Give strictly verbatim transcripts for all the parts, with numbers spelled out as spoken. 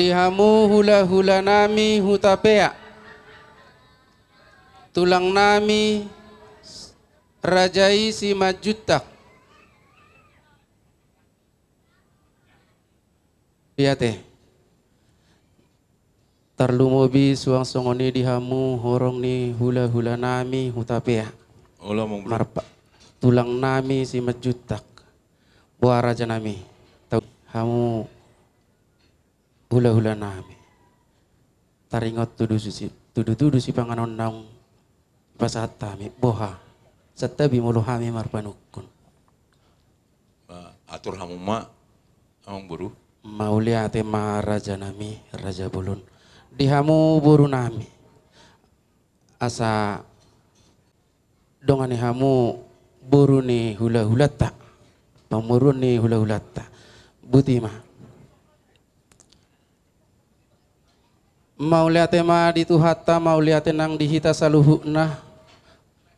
Di hamu hula-hula nami Hutapea, tulang nami raja i Simanjuntak. Liate. Tarlumobi suang songon i di hamu horong ni hula-hula nami Hutapea. Olo, Amang Bro. Marpa-, tulang nami Simanjuntak. Boha raja nami, tau hamu hula-hula nami. Taringot tudu si-, tudu-tudu sipanganon naung pasahat hami. Boha? Santabi molo hami marpanungkun. Ba, atur hamu ma, Amang Boru. Mauliate ma raja nami, raja bolon. Di hamu boru nami. Asa dongani hamu boru ni hula-hulanta. Pamoruon ni hula-hulanta. Botima. Mauliate ma di Tuhanta, mauliate nang di hita saluhutna,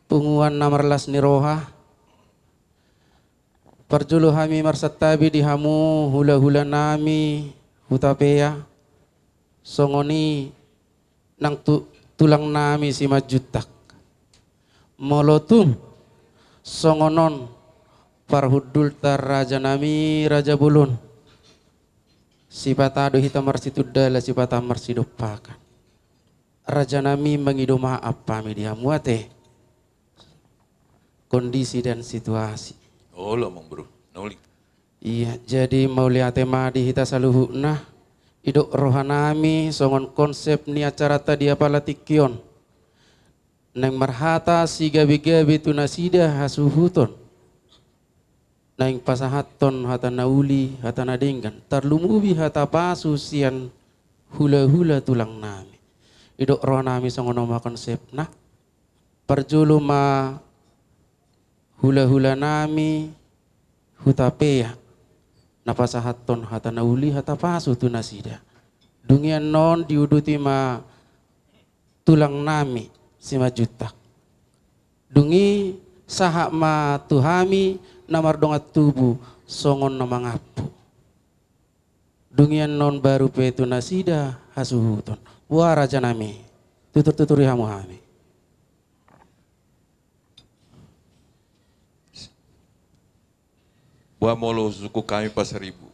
punguan na marlas ni roha. Parjolo hami marsantabi di hamu hula-hula nami Hutapea, songon i nang tu-, tulang nami Simanjuntak. Molo tung songon on parhundulta raja nami, raja bolon. Sipata do hita marsitundala, sipata marsidompakan. Raja nami, mangido maaf hami di hamu ate. Kondisi dan situasi. Olo, Amang Boru. Na uli. Iya, jadi mauliate ma di hita saluhutna. Didok roha nami songon konsep ni acaranta di apala tingki on. Naeng marhata sigabe-gabe tu nasida hasuhuton. Naeng pasahathon hata na uli, hata na denggan, tarlumobi hata pasu sian hula-hula tulang nami. Didok roha nami songon on ma konsepna. Parjolo ma hula-hula nami Hutapea na pasahathon hata na uli, hata pasu tu nasida. Dung i annon diuduti ma tulang nami Simanjuntak. Dung i sahat ma tu hami na mardongan tubu songon na mangampu. Dung i annon baru pe tu nasida hasuhuton. Boha raja nami, tutur-tuturi hamu hami. Boha molo husungkun hami Pasaribu?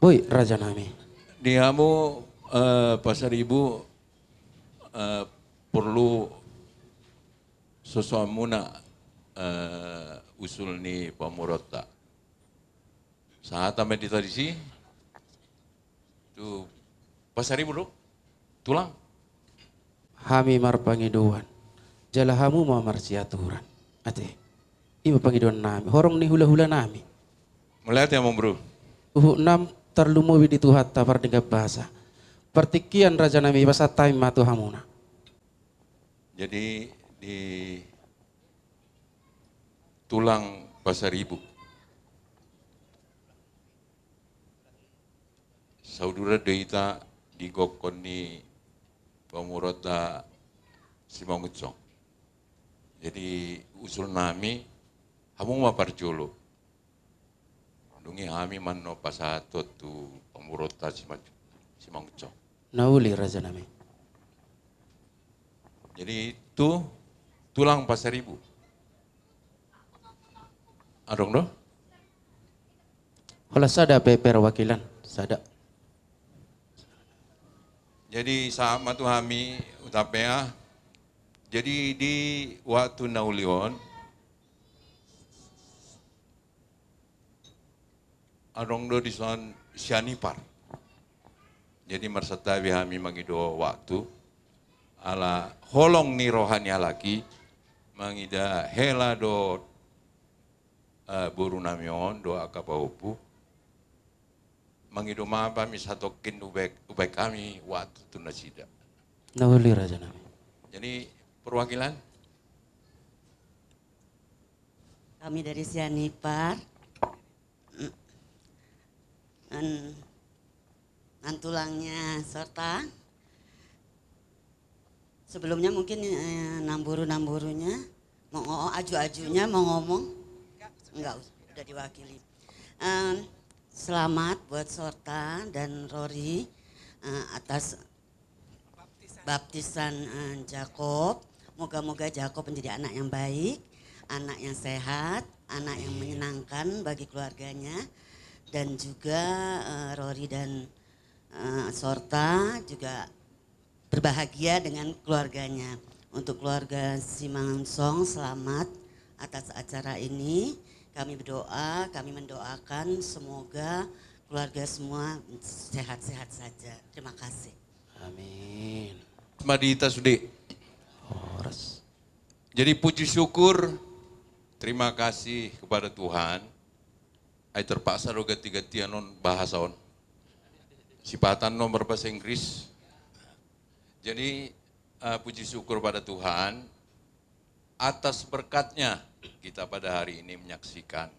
Boi raja nami. Di hamu, eh, Pasaribu, eh, porlu sosoanmuna, eh, usul ni pamoruonta. Sahat ma di tradisi tu Pasaribu do, tulang. Hami marpangidoan, jala hamu ma marsiaturan. Ate, i ma pangidoan nami, horong ni hula-hula nami. Mauliate, Amang Boru. Huhut nang tarlumobi di Tuhanta pardenggan basa. Partingkian raja nami, pasahat hami ma tu hamuna. Jadi di tulang Pasaribu. Sauduran do hita di gokhon ni pamoruonta Simangunsong. Jadi usul nami, hamu ma parjolo. Dung i hami ma annon pasahathon tu pamoruonta Sima-, Simangunsong. Na uli raja nami. Jadi tu tulang Pasaribu. Adong do? Holan sada pe perwakilan, sada. Jadi sahat ma tu hami Hutapea. Jadi di waktu na uli on, adong do dison sian ipar. Jadi marsantabi hami mangido waktu, ala holong ni roha ni halak i, mangida hela dohot, eh, boru nami on dohot angka pahompu. Mangido maaf hami satongkin, hubaen, hubaen hami waktu tu nasida. Na uli raja nami. Jadi perwakilan? Kami dari sian ipar. Nan, nan tulangnya serta sebelumnya mungkin, eh, namboru-namborunya, mau ngo-, aju-ajunya mau ngomong? Enggak, us-, udah diwakili. Em, Selamat buat Sorta dan Rory, eh, atas baptisan, eh, Jacob. Moga-moga Jacob menjadi anak yang baik, anak yang sehat, anak yang menyenangkan bagi keluarganya, dan juga, eh, Rory dan, eh, Sorta juga berbahagia dengan keluarganya. Untuk keluarga Simangunsong, selamat atas acara ini. Kami berdoa, kami mendoakan semoga keluarga semua sehat-sehat saja. Terima kasih. Amin. Madita sude. Horas. Jadi puji syukur, terima kasih kepada Tuhan. Ai terpaksa do ganti-gantian on bahasa on. Sipata on marbahasa Inggris. Jadi, eh, puji syukur pada Tuhan atas berkatnya kita pada hari ini menyaksikan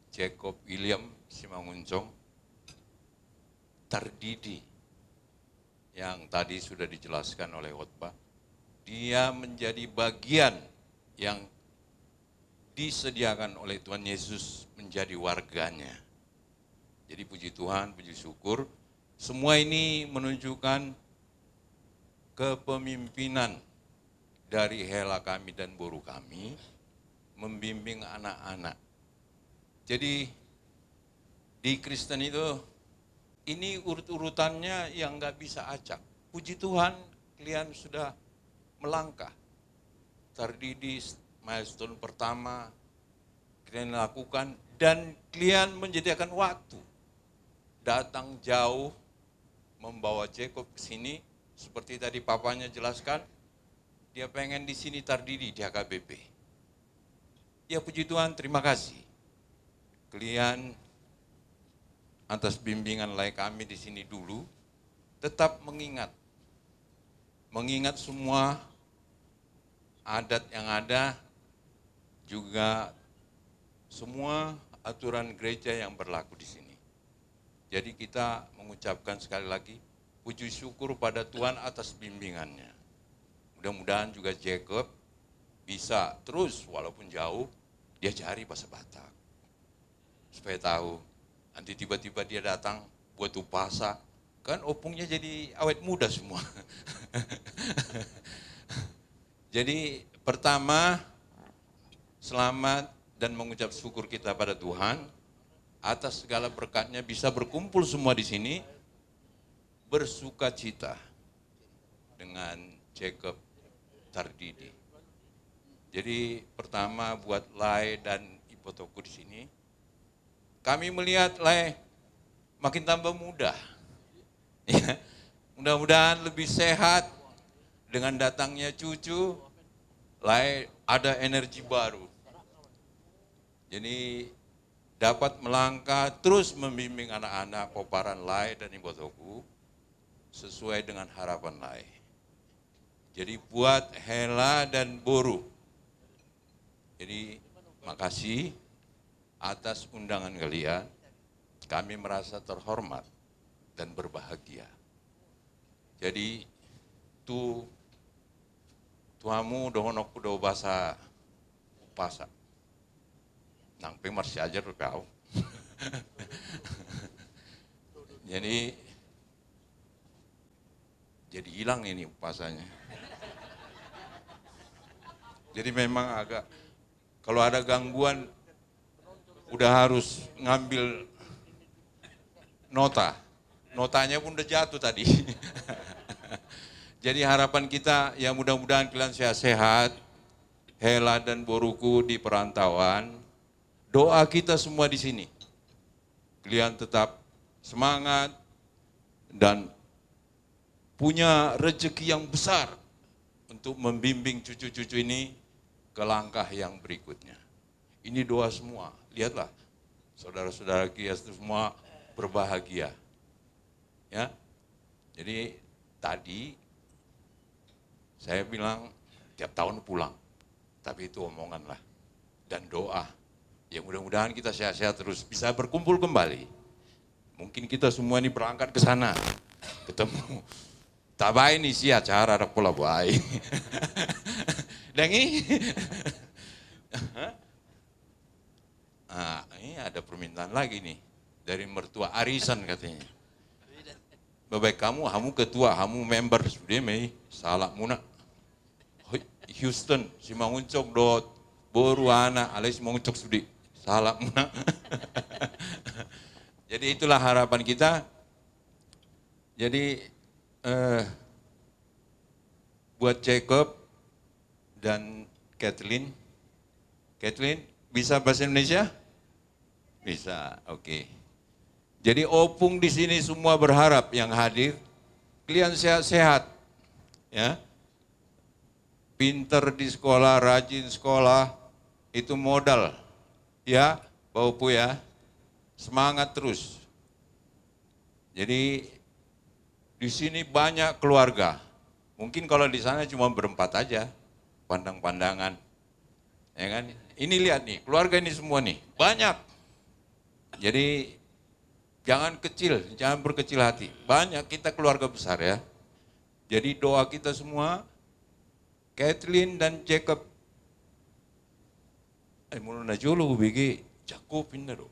Jacob William Simangunsong Tardidi yang tadi sudah dijelaskan oleh khotbah. Dia menjadi bagian yang disediakan oleh Tuhan Yesus menjadi warganya. Jadi puji Tuhan, puji syukur. Semua ini menunjukkan kepemimpinan dari hela kami dan boru kami membimbing anak-anak. Jadi di Kristen itu ini urut-urutannya yang nggak bisa acak. Puji Tuhan, kalian sudah melangkah. Tardidi milestone pertama kalian lakukan dan kalian menyediakan waktu datang jauh membawa Jacob ke sini. Seperti tadi papanya jelaskan, dia pengen di sini Tardidi di H K B P. Ya puji Tuhan, terima kasih. Kalian atas bimbingan lae kami di sini dulu, tetap mengingat, mengingat semua adat yang ada, juga semua aturan gereja yang berlaku di sini. Jadi kita mengucapkan sekali lagi puji syukur pada Tuhan atas bimbingannya. Mudah-mudahan juga Jacob bisa terus walaupun jauh diajari bahasa Batak. Supaya tahu. Nanti tiba-tiba dia datang buat upacara. Kan opungnya jadi awet muda semua. Jadi pertama, selamat dan mengucap syukur kita pada Tuhan atas segala berkatnya bisa berkumpul semua di sini, bersukacita dengan Jacob Tardidi. Jadi pertama buat lae dan ibotoku di sini, kami melihat lae makin tambah muda. Ya. Mudah-mudahan lebih sehat dengan datangnya cucu, lae ada energi baru. Jadi dapat melangkah terus membimbing anak-anak pomparan lae dan ibotoku sesuai dengan harapan lae. Jadi buat hela dan boru. Jadi makasih atas undangan kalian. Kami merasa terhormat dan berbahagia. Jadi tu, tu hamu dohononku do bahasa umpasa. Nang pe marsiajar dope au. Jadi jadi hilang ini umpasanya. Jadi memang agak, kalau ada gangguan udah harus ngambil nota. Notanya pun udah jatuh tadi. Jadi harapan kita ya mudah-mudahan kalian sehat-sehat, hela dan boruku di perantauan. Doa kita semua di sini, kalian tetap semangat dan punya rezeki yang besar untuk membimbing cucu-cucu ini ke langkah yang berikutnya. Ini doa semua. Lihatlah, saudara-saudara kita semua berbahagia. Ya. Jadi tadi saya bilang tiap tahun pulang. Tapi itu omongan lah. Dan doa. Ya mudah-mudahan kita sehat-sehat terus, bisa berkumpul kembali. Mungkin kita semua ini berangkat ke sana. Ketemu. Tabai ni si acara ada pola buai. Dangi. Ah, ini ada permintaan lagi nih. Dari mertua arisan katanya. Babaen hamu, hamu ketua, hamu member, sude ma i, sahalakmuna. Hoi, Houston, Simanguncok dohot boru, anak, alai Simanguncok sude, sahalakmuna. Jadi itulah harapan kita. Jadi, eh, buat Jacob dan Kathleen. Kathleen, bisa bahasa Indonesia? Bisa, oke. Jadi opung di sini semua berharap yang hadir, kalian sehat-sehat, ya. Pinter di sekolah, rajin sekolah, itu modal, ya, Pak Opu, ya. Semangat terus. Jadi di sini banyak keluarga. Mungkin kalau di sana cuma berempat aja, pandang-pandangan. Ya kan? Ini lihat nih, keluarga ini semua nih, banyak. Jadi jangan kecil, jangan berkecil hati. Banyak kita keluarga besar, ya. Jadi doa kita semua, Kathleen dan Jacob. Eh, molo na jolo hubege Jacob inna do.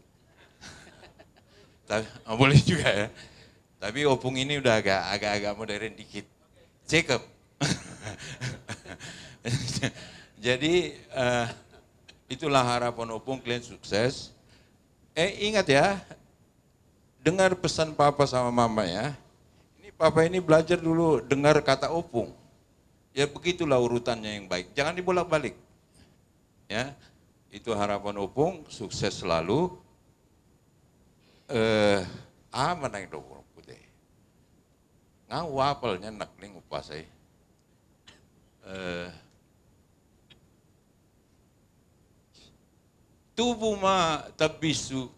Tapi, ah, boleh juga, ya. Tapi opung ini udah agak, agak, agak modern dikit. Jacob. Jadi, eh, itulah harapan opung, kalian sukses. Eh, ingat, ya, dengar pesan papa sama mama, ya. Ini papa ini belajar dulu dengar kata opung. Ya, begitulah urutannya yang baik. Jangan dibolak-balik. Ya, itu harapan opung, sukses selalu. Eh, aha ma naeng dohononku te? Nga huapal nian nangkin umpasa i. Eh, tubu ma tambinsu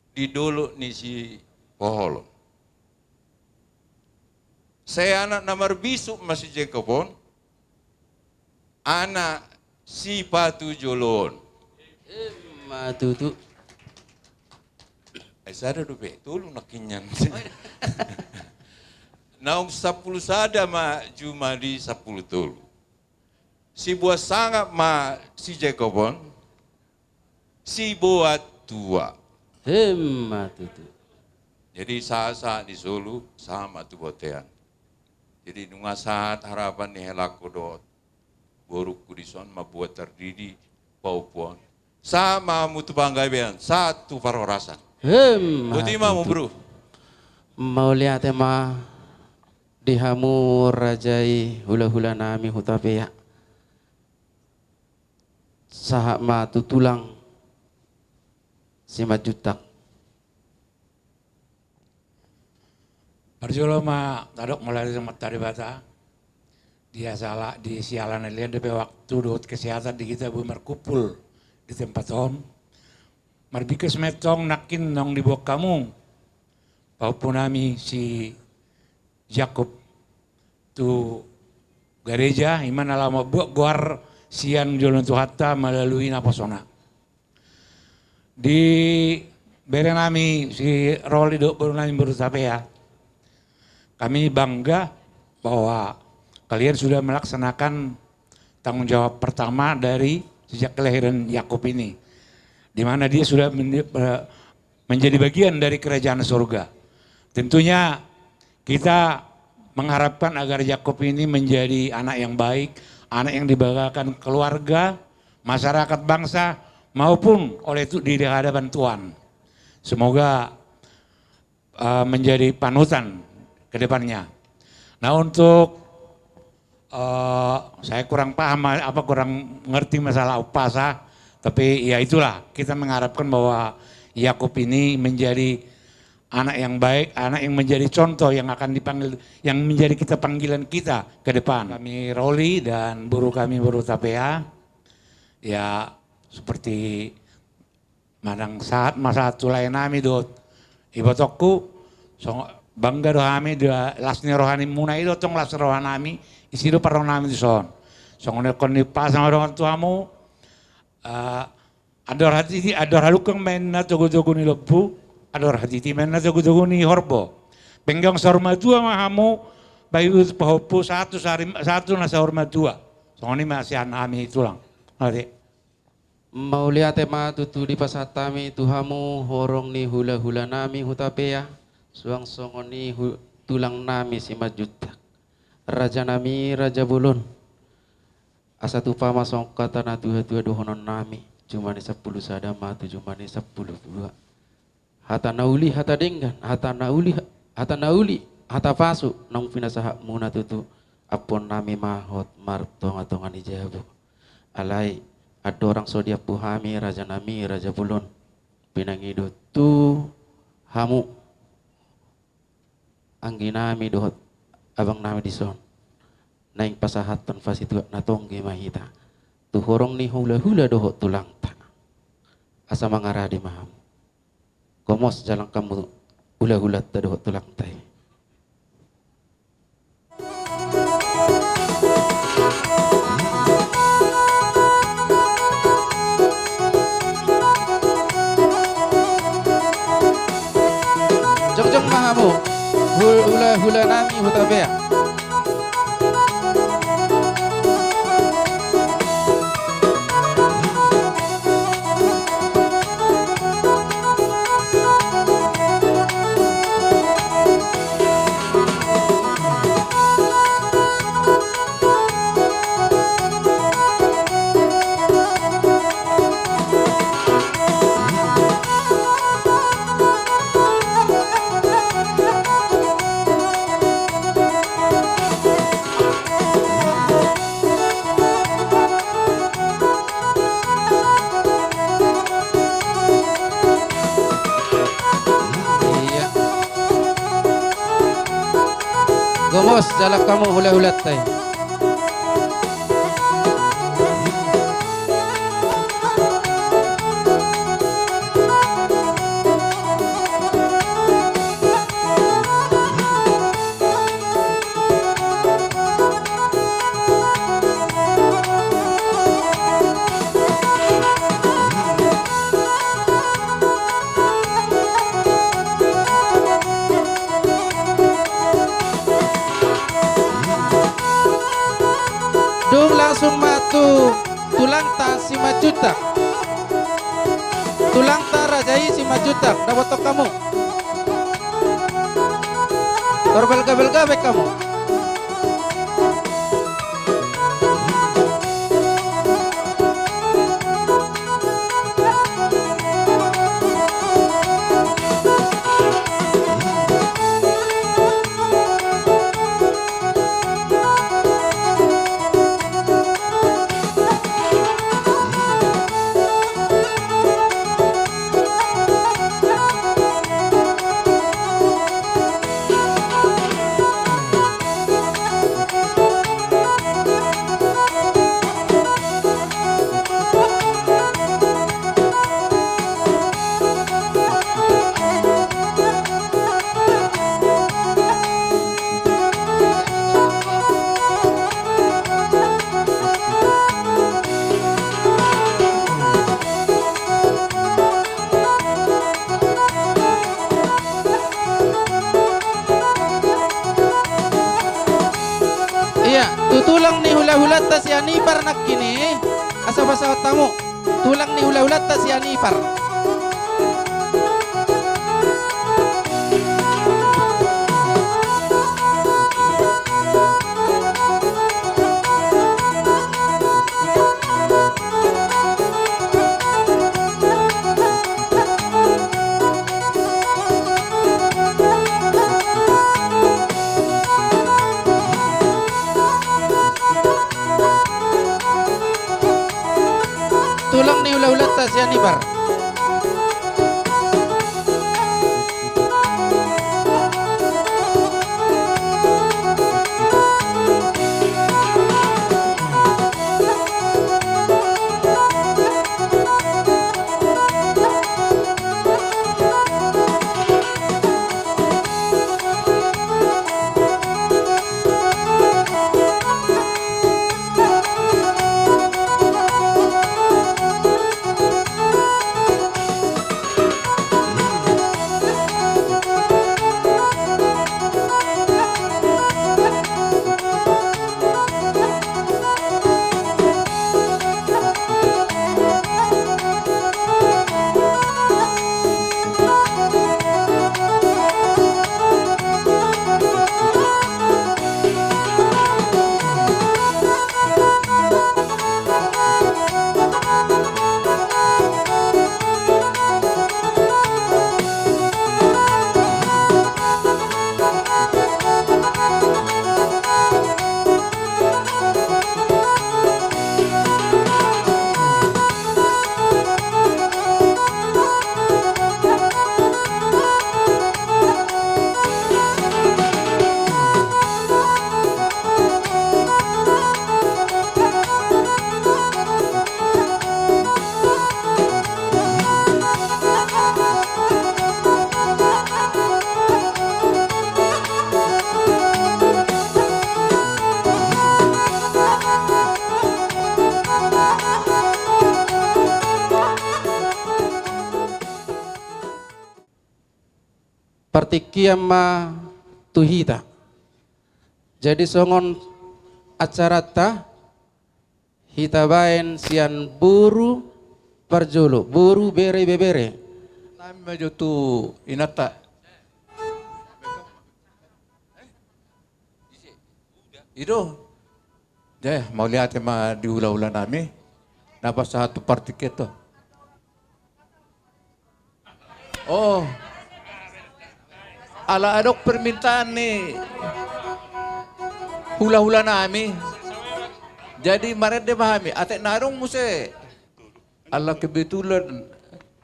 di dolok ni si Poholon. Sai anak na marbisuk ma si Jacob on, anak sipatu jolo on. Ima tutu. Eh, sada dope, tolu nangkin nian. Naung sampulu sada ma jumadi sampulu tolu. Sibuat sangap ma si Jacob on, sibuat tua. Ima tutu. Jadi sahat-sahat ni solu, sahat ma tu bontean. Jadi nunga sahat harapan ni helangku dohot borungku dison, mambuat tardidi, paopuon. Sahat ma hamu tu panggabean, sahat tu parhorasan. Ima tutu. Boti ma hamu, bro. Mauliate ma di hamu raja i, hulahula nami Hutapea. Sahat ma tu tulang Simanjuntak. Parjolo ma tadok mauliate tu Amanta Debata, di siala, di siala na lean dope waktu dohot kesehatan di hita boi markumpul di tempat on. Marbingkes ma antong nangkin naung diboan hamu pahompu nami si Jacob tu gareja, ima na laho mambuat goar sian joloan ni Tuhanta melalui naposona. Di bere nami si Roli dohot boru nami boru Hutapea, kami bangga bahwa kalian sudah melaksanakan tanggung jawab pertama dari sejak kelahiran Yakub ini, di mana dia sudah men-, eh, menjadi bagian dari kerajaan surga. Tentunya kita mengharapkan agar Yakub ini menjadi anak yang baik, anak yang dibanggakan keluarga, masyarakat, bangsa, maupun oleh tu-, di hadapan Tuhan. Semoga, eh, menjadi panutan ke depannya. Nah, untuk, eh, saya kurang paham, apa, kurang ngerti masalah umpasa, tapi ya itulah, kita mengharapkan bahwa Yakub ini menjadi anak yang baik, anak yang menjadi contoh, yang akan dipanggil, yang menjadi kita, panggilan kita ke depan. Kami Roli dan boru kami boru Hutapea, ya, seperti manang sahat ma sahat tu lae nami dohot ibotongku, songon bangga do hami di las ni roha nimuna i do, tong las roha nami, isi do parroha nami dison. Songon na ingkon ni umpasa ma dohonon tu hamu, eh, andor hatiti, andor hadungka ma inna togutogu ni lombu, andor hatiti ma inna togutogu ni horbo. Penggang saur matua ma hamu, bayu pahompu, sahat tu sari, sahat tu na saur matua. Songon i ma sian hami tulang. Oke. Mauliate ma tutu dipasahat hami tu hamu horong ni hulahulanami Hutapea, suang songon i hu-, tulangnami Simanjuntak, rajanami Raja Bolon. Asa tupa ma songon hata natuatua dohononnami, jumadi sampulu sada ma tu jumadi sampulu dua. Hata na uli, hata denggan, hata na uli, hata na uli, hata pasu naung pinasahatmuna tutu, ampuonnami ma hot martongatonga ni jabu. Alai andorang so diampu hami rajanami Raja Bolon, pinangido tu hamu angginami dohot abangnami dison, naeng pasahathon pasituak na tonggi ma hita tu horong ni hulahula dohot tulangta. Asa mangarade ma hamu. Gomos jalang hamu hulahulanta dohot tulangta i. Jongjong ma hamu, hul-, hulahulanami Hutapea. Iya. Gomos jalang hamu hulahulanta i. Dung langsung ma tu tulangta Simanjuntak. Tulangta raja i Simanjuntak, dapothon hamu. Tor balgabalga baen hamu. Iya, tu tulang ni hulahulanta si Anipar nangkin i, asa pasahat hamu. Tulang ni hulahulanta si Anipar. Tulang ni hulahulanta si Anipar. Tingkian ma tu hita. Jadi songon acaranta, hita baen sian boru parjolo, boru, bere, ibebere. Nami ma jo tu inanta. I do. Jadi mauliate ma di hulahula nami na pasahat tu partingkian on. Oh. Ala adong permintaan ni hulahula nami. Jadi marende ma hami, atik na adong muse. Ala kebetulan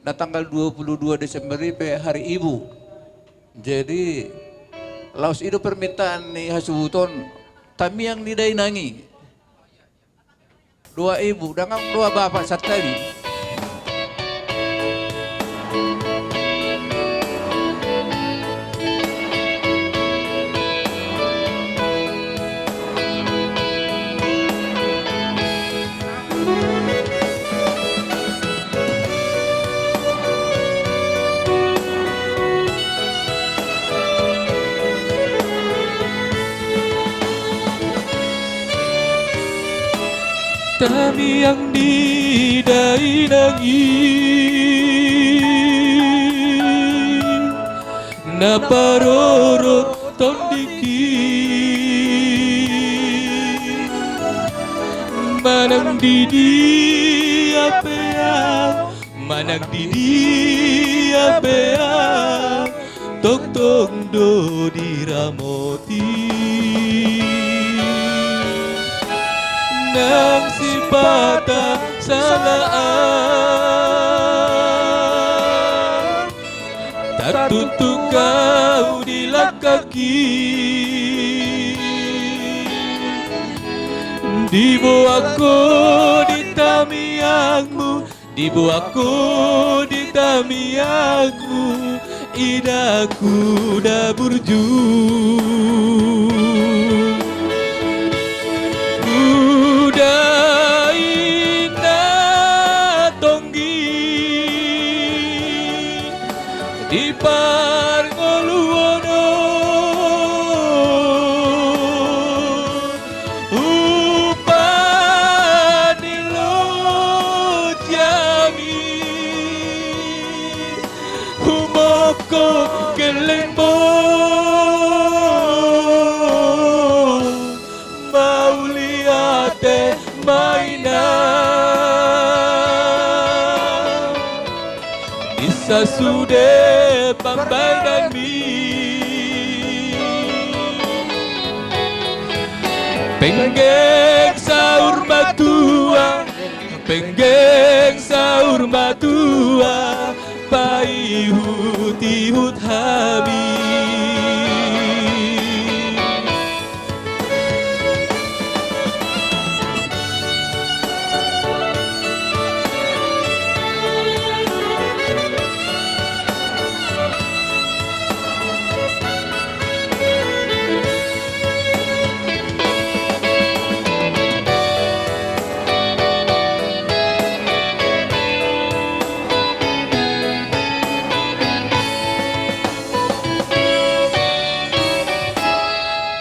na tanggal dua puluh dua Desember i pe hari ibu. Jadi laos i do permintaan ni hasuhuton, tamiang ni dainang i. Dua ibu, dang doa bapak santabi. Tamiang ni dainang i na parorot tondingki, manang di dia pe au, manang di dia pe au, tongtong do diramoti. Nang sipata sala au, tartuktuk au di langkangki. Diboan ho di tamiangmu, diboan ho di tamiangmu, inangku na burju. Huda inna tonggi di parngoluon on, umpan ni loja mi, humongkop gellengmon. Mauliate ma inna di sasude pambahenanmi. Penggeng saur matua, penggeng saur matua, paihutihut hami.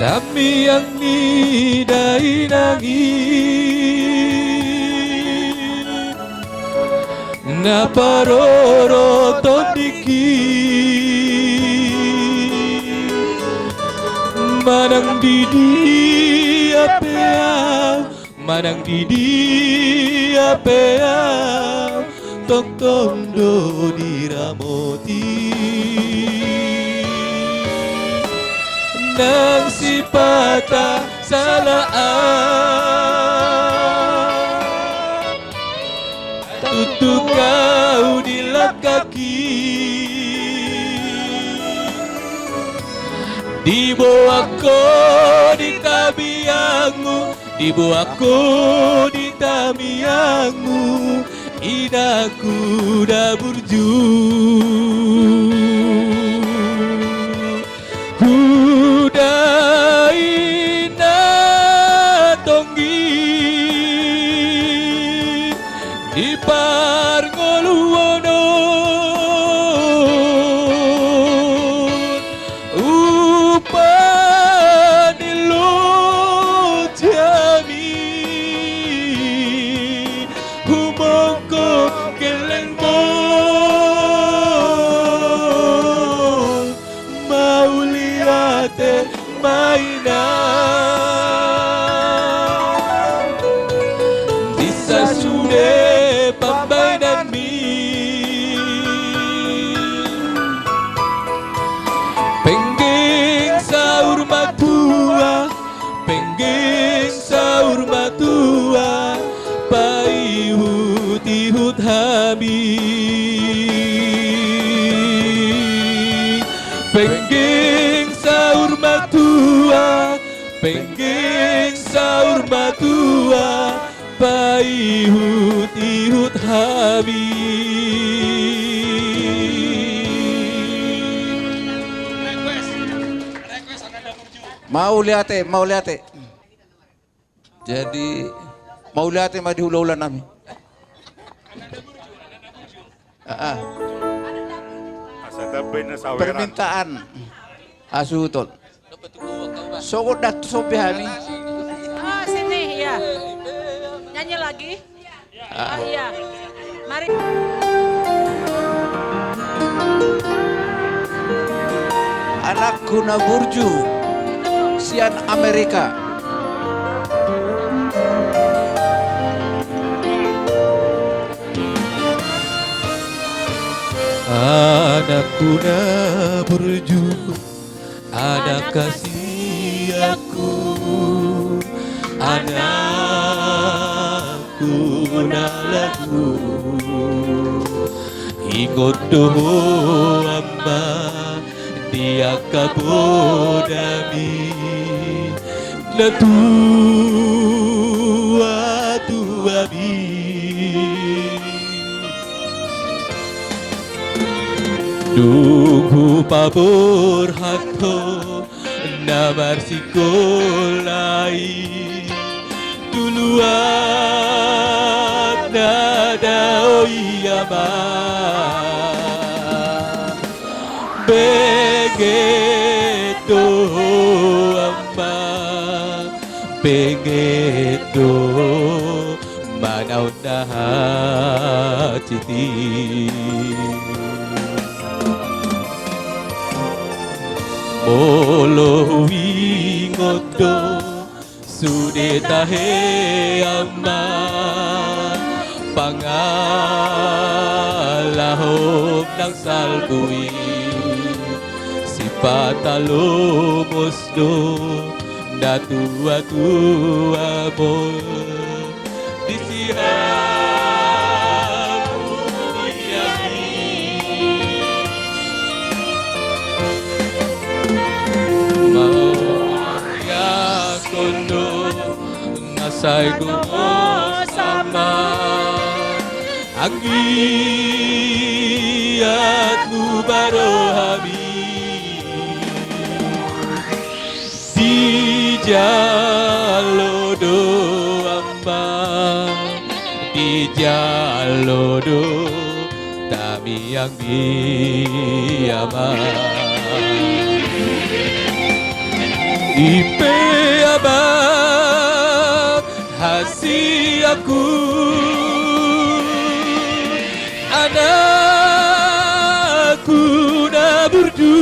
Tamiang ni dainang i na parorot tondingki, manang di dia pe au, manang di dia pe au, tongtong do diramoti. Nang sipata sala au, tartuktuk au di langkangki. Diboan ho di tamiangmu, diboan ho di tamiangmu, inangku na burju. Huda inna tonggi di parngoluon on, Inang, disa sude pambahenanmi. Penggeng saur matua, penggeng saur matua, paihut-ihut hami. Penggeng saur matua, penggeng saur matua, paihut-ihut hami. Mauliate, mauliate. Jadi, mauliate ma di hula-hula nami. Ah, ah. Asa tamba inna saweran. Permintaan. Asuhut on. Sogot datu sopi hami. Oh, sini, iya. Nyanyi lagi. Ah. Oh, iya. Mari. Anakku na burju sian Amerika. Anakku na burju, anak hasianku, anakku na lagu. Ingot do ho, Ama, di angka podami na tua-tuami. Dung hupaborhat ho na marsikola i, tu luat na dao i, Ama. Benget do ho, Ama, benget do manaon na hansit i. Molo huingot do sude tahe, Ama, pangalahom nang salpu i, sipatalomos do na tua-tuamon di siamun i. Mauliate do, na sai gomos, Ama, anggiat mubaro hami. Dijalo do, Ama, dijalo do tamiang i, Ama. I pe, Ama, hasianku, anakku na burju,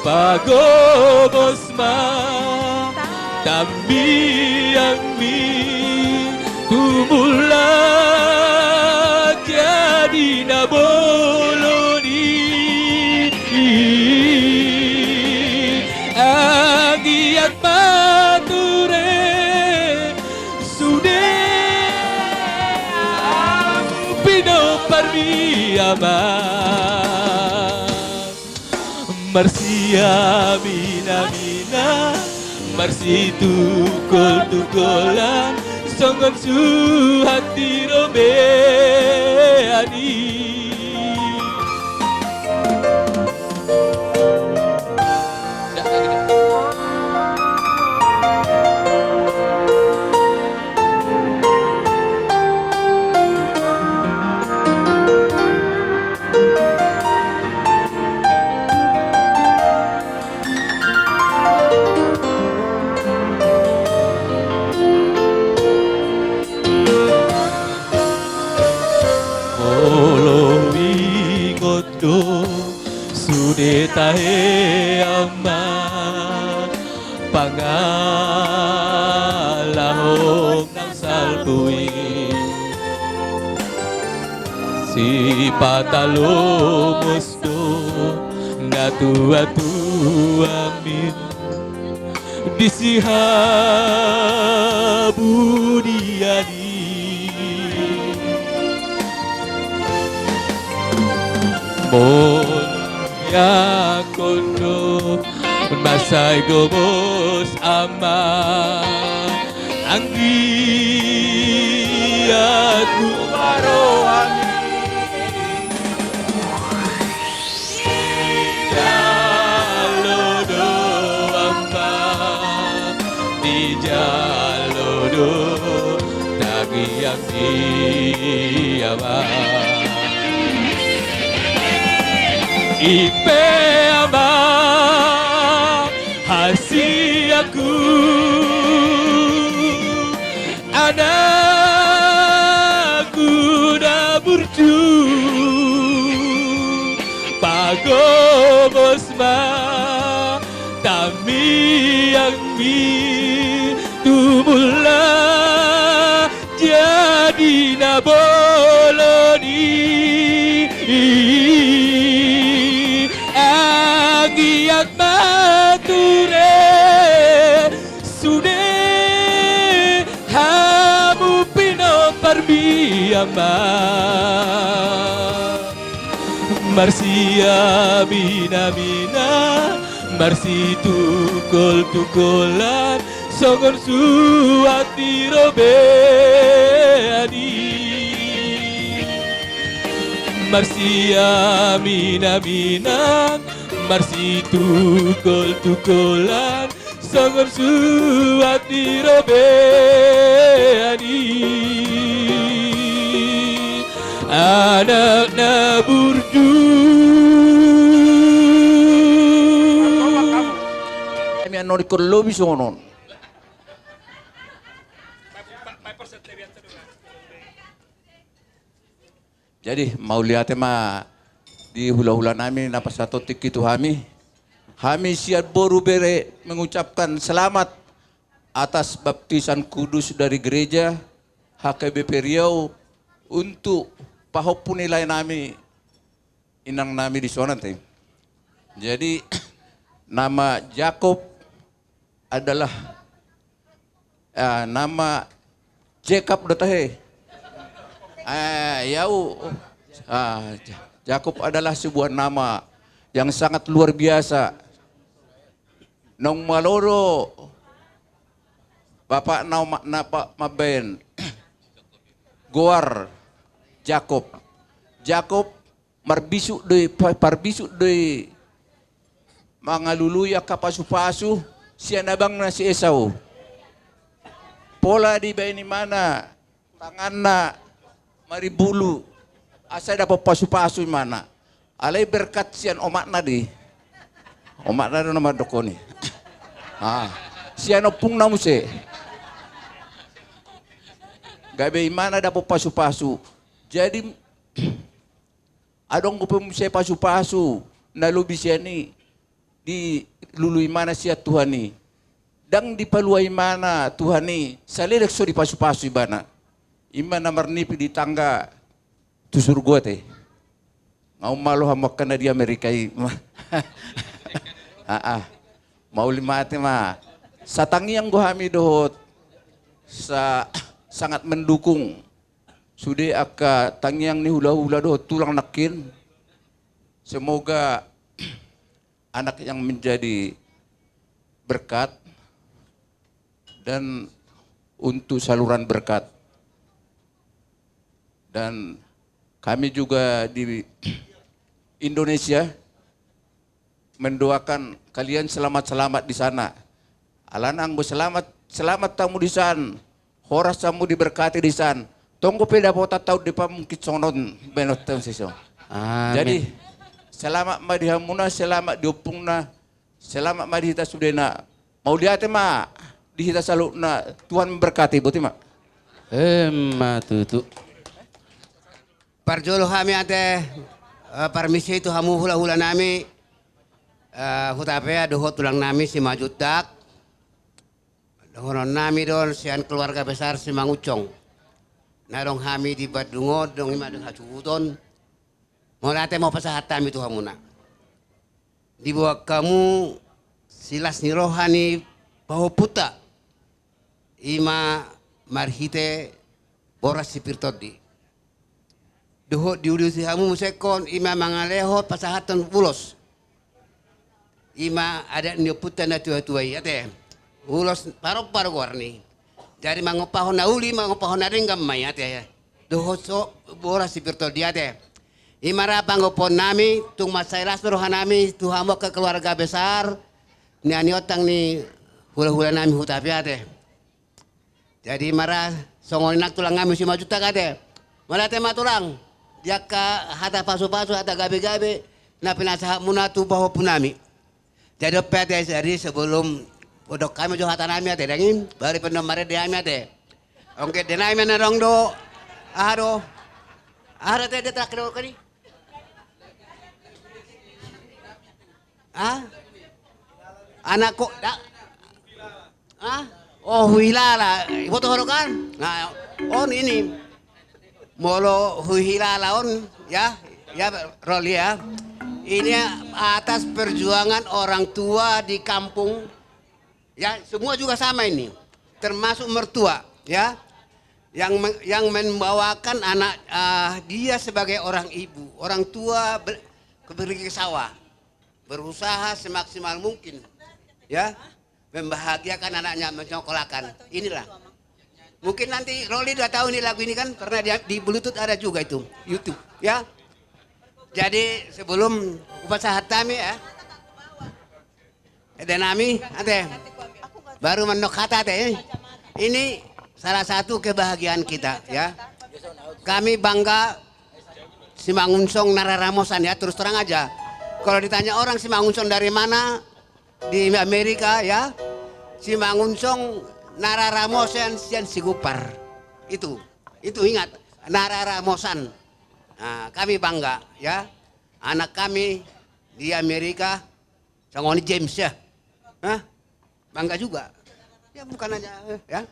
pagomos ma tamiangmi, tumulak jadi na bolon i. Anggiat ma ture sude amu pinomparmi, Ama. Marsiaminaminan, marsitungkoltungkolan, songon suhat di robean i. Sude tahe Ama, pangalaho nang salpu i. Sipata lomos do natuatuami di sihabudian i. Moniangkon do mansai gomos Ama anggiat hubarohami. Dijalo do Ama, dijalo do tangiang ni Ama. I pe Ama hasianku, anakku na burju, pagomos ma tangiangmi, tumulak jadi na bolon i. Anggiat ma ture sude hamu pinomparmi Ama. Marsiaminaminan, marsitungkoltungkolan songon suhat ni robean i. Marsiaminaminan, marsitungkoltungkolan songon suhat ni robean i. Anak na burju. Hami annon ingkon lobi songon on. Jadi mauliate ma di hulahulanami na pasahat tingki tu hami. Hami sian boru bere mengucapkan selamat atas baptisan kudus dari gereja H K B P Riau untuk pahompu ni laenami, inangnami dison ate. Jadi nama Jakob adalah, ah, nama Jakob do tahe. Ah, yau. Ah, Ja-, Jakob adalah sebuah nama yang sangat luar biasa. Naung malo do bapakna omakna pa-, mambaen goar Jakob. Jakob marbisuk do i, pa-, parbisuk do i mangalului angka pasupasu sian abangna si Esau. Pola dibaen imana tanganna marimbulu asa dapot pasupasu imana. Alai berkat sian omakna do i. Omakna do na mandok on i. Ah, sian ompungna muse. Gabe imana dapot pasupasu. Jadi adong dope muse pasupasu na lobi sian i dilului imana sian Tuhan i. Ndang dipalua imana Tuhan i saleleng so dipasupasu ibana. Ima na marnipi di tangga tu surgo ate. Nga umalo hamu angka na di Amerika i. Aa. Mauliate ma. Satangiang do hami dohot sa-, sangat mendukung sude angka tangiang ni hulahula dohot tulang nangkin. Semoga anak yang menjadi berkat dan untuk saluran berkat. Dan kami juga di Indonesia mendoakan kalian selamat-selamat di sana. Alana anggo selamat, selamat hamu di san, horas hamu diberkati di san, tong dope dapotan taon depan mungkin songon on baenonta muse. Amin. Jadi selamat ma di hamuna, selamat di ompungna, selamat ma di hita sudena. Mauliate ma di hita saluhutna, Tuhan memberkati, boti ma. Emma tutu. Parjolo hami ate, eh, parmisi tu hamu hulahula nami, Eh, Hutapea dohot tulang nami Simanjuntak. Dohonon nami do sian keluarga besar Simangunsong. Na adong hami di Bandung on, adong ima di hasuhuton. Mauliate ma hupasahat hami tu hamuna. Diboan hamu silas ni roha ni pahompunta. Ima marhite boras si Pir Tondi. Dohot diuduti hamu muse ingkon ima mangalehon pasahathon ulos. Ima adat ni ompunta na tuatua i, ate. Ulos parompa do goarni. Jadi mangompahon na uli, mangompahon na denggan ma i, ate. Dohot so boras si Pir Tondi, ate. Ima ra panggophon nami, tung mansai las roha nami tu hamu angka keluarga besar ni aniontang ni hulahula nami Hutapea, ate. Jadi ima ra songon i nang tulang nami Simanjuntak, ate. Mauliate ma tulang di angka hata pasupasu, hata gabegabe na pinasahat muna tu pahompu nami. Jadi on pe, ate, jadi sebelum hudok hami jo hata nami, ate, dang i baru pe na marende hami, ate. Ongget de nami na adong do, aha do, aha do, ate, de terakhir do kali. Ah? Anak ko da. Ah? Oh, huhilala. Iboto ho do kan? Nah, on ini. Molo huhilala on, ya, ya, Roli, ya. Ini atas perjuangan orang tua di kampung. Ya, semua juga sama ini. Termasuk mertua, ya. Yang me-, yang membawakan anak, ah, dia sebagai orang ibu, orang tua ber-, pergi ke sawah. Berusaha semaksimal mungkin, ya, membahagiakan anaknya, menyekolahkan. Inilah. Mungkin nanti Roli udah tahu ini lagu ini kan, karena dia di Bluetooth ada juga itu, YouTube, ya. Jadi sebelum hupasahat hami, ya. Ede nami, ate. Baru mandok hata, ate. Ini salah satu kebahagiaan kita, ya. Kami bangga Simangunsong na raramosan, ya, terus terang aja. Kalau ditanya orang Simangunsong dari mana, di Amerika, ya, Simangunsong na raramosan sian Sigupar. Itu, itu ingat, na raramosan. Nah, kami bangga, ya. Anak kami di Amerika, songon i James, ya. Hah? Bangga juga. Ya, bukan hanya, ya.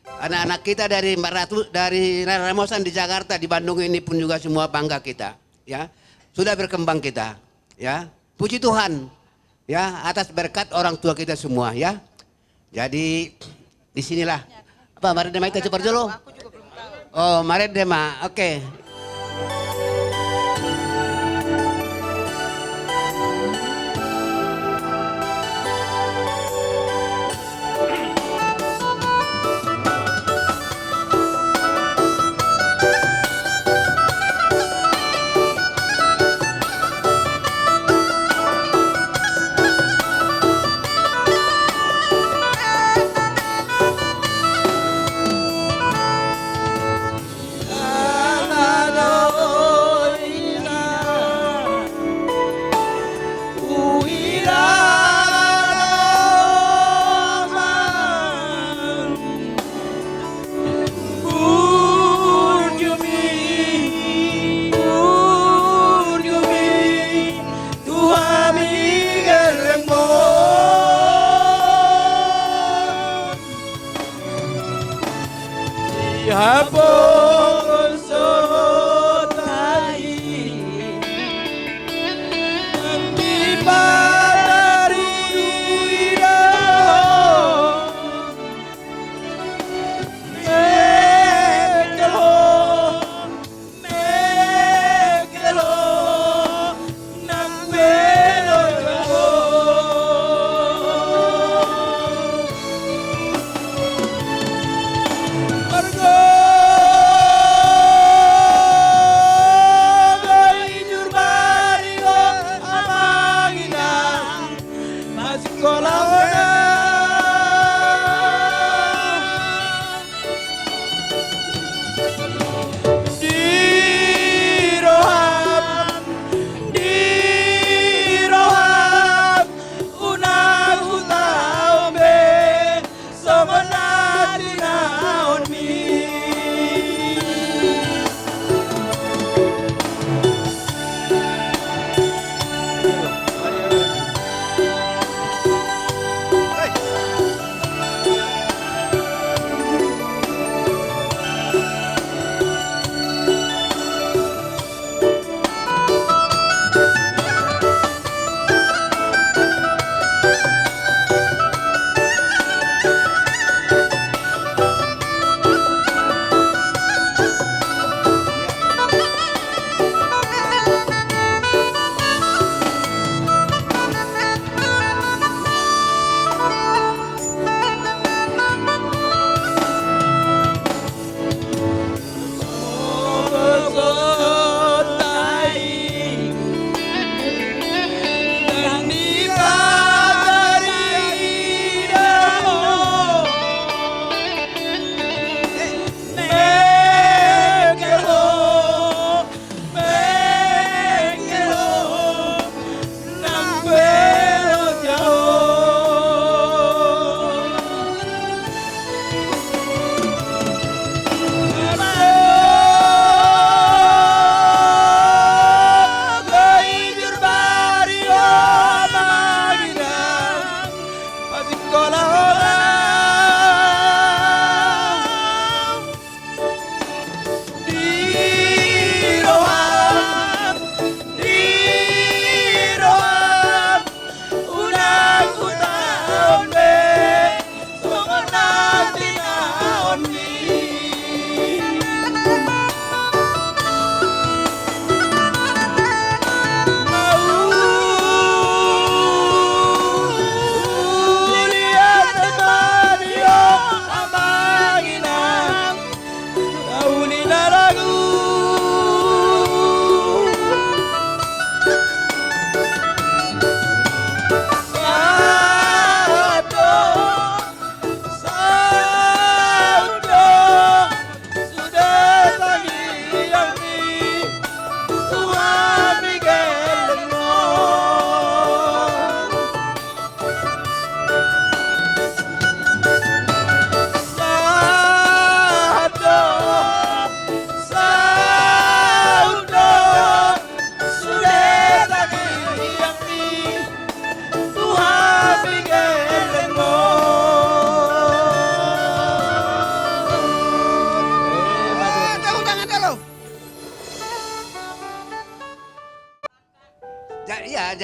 Anak-anak kita dari empat ratus, dari raramosan di Jakarta, di Bandung ini pun juga semua bangga kita, ya. Sudah berkembang kita, ya. Puji Tuhan, ya, atas berkat orang tua kita semua, ya. Jadi, di sinilah. Apa, marende ma hita, coba dulu. Oh, marende ma. Oke.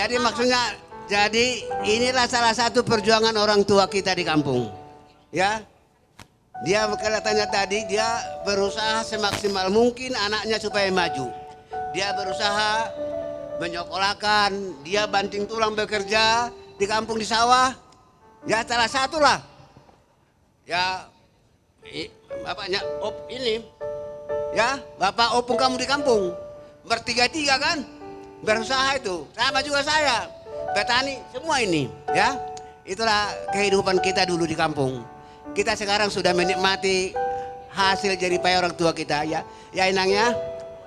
Jadi maksudnya, jadi inilah salah satu perjuangan orang tua kita di kampung. Ya. Dia kelihatannya tadi dia berusaha semaksimal mungkin anaknya supaya maju. Dia berusaha menyekolahkan, dia banting tulang bekerja di kampung di sawah. Ya, salah satulah. Ya, i- bapaknya op ini. Ya, bapak opung kamu di kampung. Bertiga-tiga kan? Berusaha itu. Sama juga saya. Petani, semua ini, ya. Itulah kehidupan kita dulu di kampung. Kita sekarang sudah menikmati hasil jerih payah orang tua kita, ya. Ya, Inang, ya.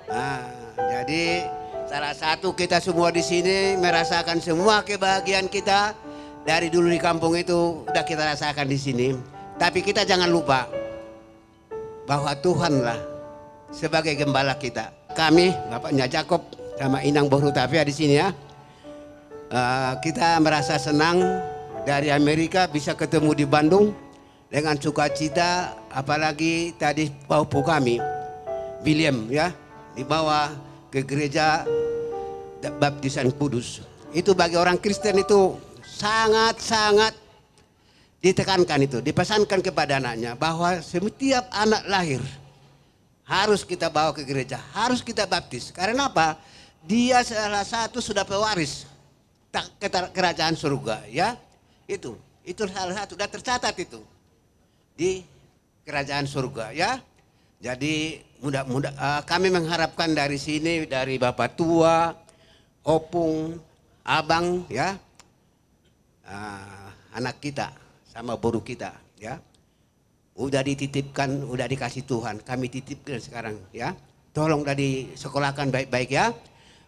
Nah, jadi salah satu kita semua di sini merasakan semua kebahagiaan kita dari dulu di kampung itu udah kita rasakan di sini. Tapi kita jangan lupa bahwa Tuhanlah sebagai gembala kita. Kami, bapaknya Jakob sama Inang Boru Tavia di sini, ya. Eh, kita merasa senang dari Amerika bisa ketemu di Bandung dengan sukacita, apalagi tadi pahompung kami, William, ya, dibawa ke gereja Baptisan Kudus. Itu bagi orang Kristen itu sangat-sangat ditekankan itu, dipesankan kepada anaknya bahwa setiap anak lahir harus kita bawa ke gereja, harus kita baptis. Karena apa? Dia salah satu sudah pewaris ta- keta- kerajaan surga, ya. Itu, itu salah satu, sudah tercatat itu di kerajaan surga, ya. Jadi mudah-mudah eh, kami mengharapkan dari sini, dari bapak tua, opung, abang, ya, eh, anak kita sama boru kita, ya. Udah dititipkan, udah dikasih Tuhan, kami titipkan sekarang, ya. Tolong udah disekolahkan baik-baik, ya.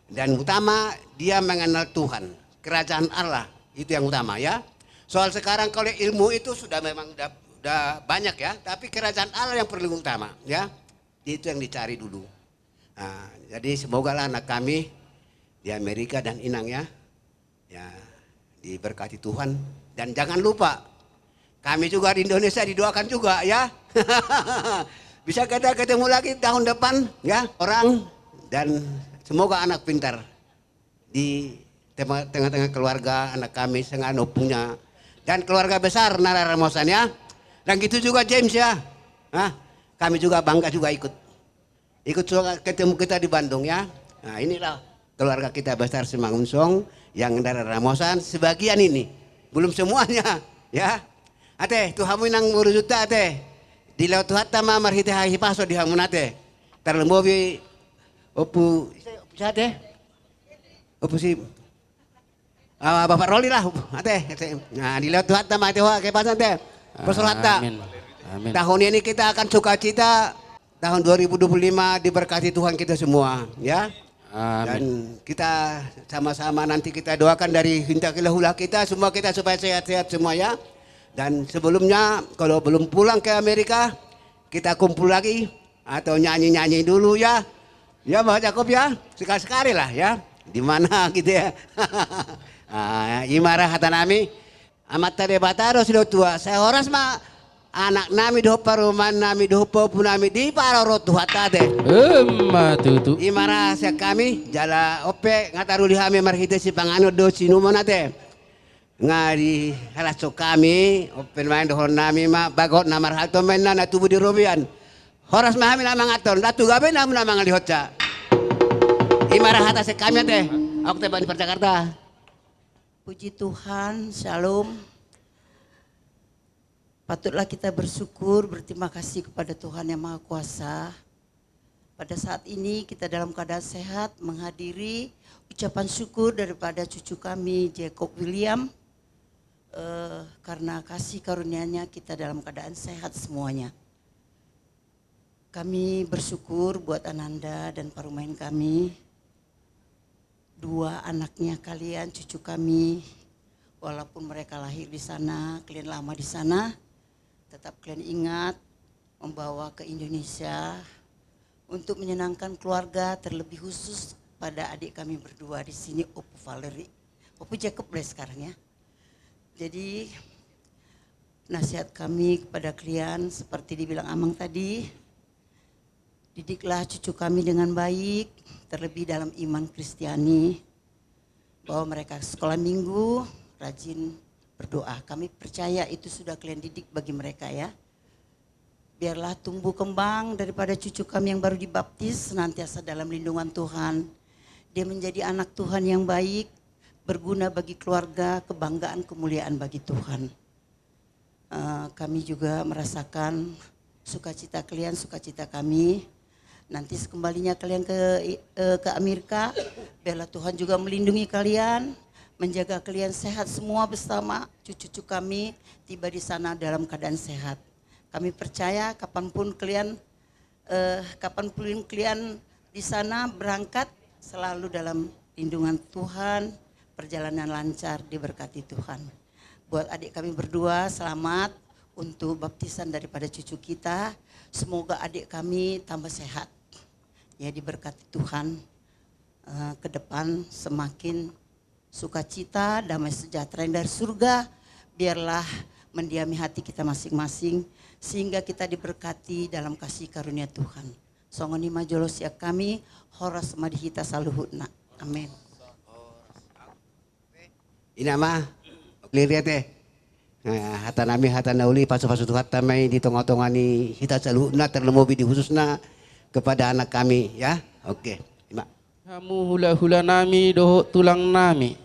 Dan utama dia mengenal Tuhan, kerajaan Allah, itu yang utama, ya. Soal sekarang kalau ilmu itu sudah memang udah, udah banyak, ya, tapi kerajaan Allah yang perlu utama, ya. Itu yang dicari dulu. Nah, jadi semogalah anak kami di Amerika dan Inang, ya, ya, diberkati Tuhan. Dan jangan lupa, kami juga di Indonesia didoakan juga, ya. Bisa kita ketemu lagi tahun depan, ya, orang, dan semoga anak pintar di tema- tengah-tengah keluarga anak kami sanga punya dan keluarga besar Nara Ramosan, ya. Dan gitu juga James, ya. Nah, kami juga bangga juga ikut ikut suka ketemu kita di Bandung, ya. Nah, inilah keluarga kita besar Simangunsong yang Nara Ramosan sebagian ini. Belum semuanya, ya. Ate, tu hamu Inang Boru Junta, ate. Dilehon Tuhanta ma marhite hahipason di hamu, ate. Tarlumobi Ompu, Ompu si ate? Ompu si Ah, Bapak Roli lah, ate, ate. Nah, dilehon Tuhanta ma ate, ho, kepasan, ate. Pos rohanta. Amin. Amin. Tahun ini kita akan sukacita, tahun dua ribu dua puluh lima diberkati Tuhan kita semua, ya. Amin. Dan kita sama-sama nanti kita doakan dari hinta kila hula kita, semua kita supaya sehat-sehat semua, ya. Dan sebelumnya kalau belum pulang ke Amerika, kita kumpul lagi atau nyanyi-nyanyi dulu, ya. Ya, Bang Jakob, ya. Sekali-sekali lah, ya. Di mana gitu, ya. Ah, ima ra hata nami. Amanta Debata do silehon tua. Sai horas ma anak nami dohot parumaen nami dohot pahompu nami diparorot Tuhanta, ate. Ima tutu. Ima ra sian hami, jala on pe nga taruli hami marhite sipanganon dohot siinumon, ate. Nga dihalashon hami, on pe nuaeng dohonon nami ma, bagot na marhalto ma inna na tubu di robean. Horas ma hami na manganhon, ndang tu gabe na hamu na mangalehon sa. Ima ra hata sian hami, ate. Ahu Teba ni Jakarta. Puji Tuhan, shalom. Patutlah kita bersyukur, berterima kasih kepada Tuhan Yang Maha Kuasa. Pada saat ini kita dalam keadaan sehat menghadiri ucapan syukur daripada cucu kami Jacob William, eh, karena kasih karunia-Nya kita dalam keadaan sehat semuanya. Kami bersyukur buat Ananda dan parumaen kami. Dua anaknya kalian, cucu kami, walaupun mereka lahir di sana, kalian lama di sana, tetap kalian ingat membawa ke Indonesia untuk menyenangkan keluarga, terlebih khusus pada adik kami berdua di sini, Ompu Valery. Ompu Jacob boleh sekarang, ya. Jadi, nasihat kami kepada kalian seperti dibilang Amang tadi, didiklah cucu kami dengan baik, terlebih dalam iman Kristiani. Bawa mereka ke sekolah minggu, rajin berdoa. Kami percaya itu sudah kalian didik bagi mereka, ya. Biarlah tumbuh kembang daripada cucu kami yang baru dibaptis senantiasa dalam lindungan Tuhan. Dia menjadi anak Tuhan yang baik, berguna bagi keluarga, kebanggaan, kemuliaan bagi Tuhan. Eh, kami juga merasakan sukacita kalian, sukacita kami. Nanti sekembalinya kalian ke, eh, ke Amerika, biarlah Tuhan juga melindungi kalian, menjaga kalian sehat semua bersama cucu-cucu kami tiba di sana dalam keadaan sehat. Kami percaya kapanpun kalian, eh, kapanpun kalian di sana berangkat, selalu dalam lindungan Tuhan, perjalanan lancar, diberkati Tuhan. Buat adik kami berdua, selamat untuk baptisan daripada cucu kita. Semoga adik kami tambah sehat. Ya, diberkati Tuhan, eh, ke depan semakin sukacita, damai sejahtera yang dari surga, biarlah mendiami hati kita masing-masing, sehingga kita diberkati dalam kasih karunia Tuhan. Songon i ma jolo sian hami, horas ma di hita saluhutna. Amin. Ina ma, Mauliate. Nah, hata nami, hata na uli, pasu-pasu Tuhanta ma i di tonga-tonga ni hita saluhutna, terlebih di khususna kepada anak kami, ya. Oke, ima. Hamu hula-hula nami dohot tulang nami,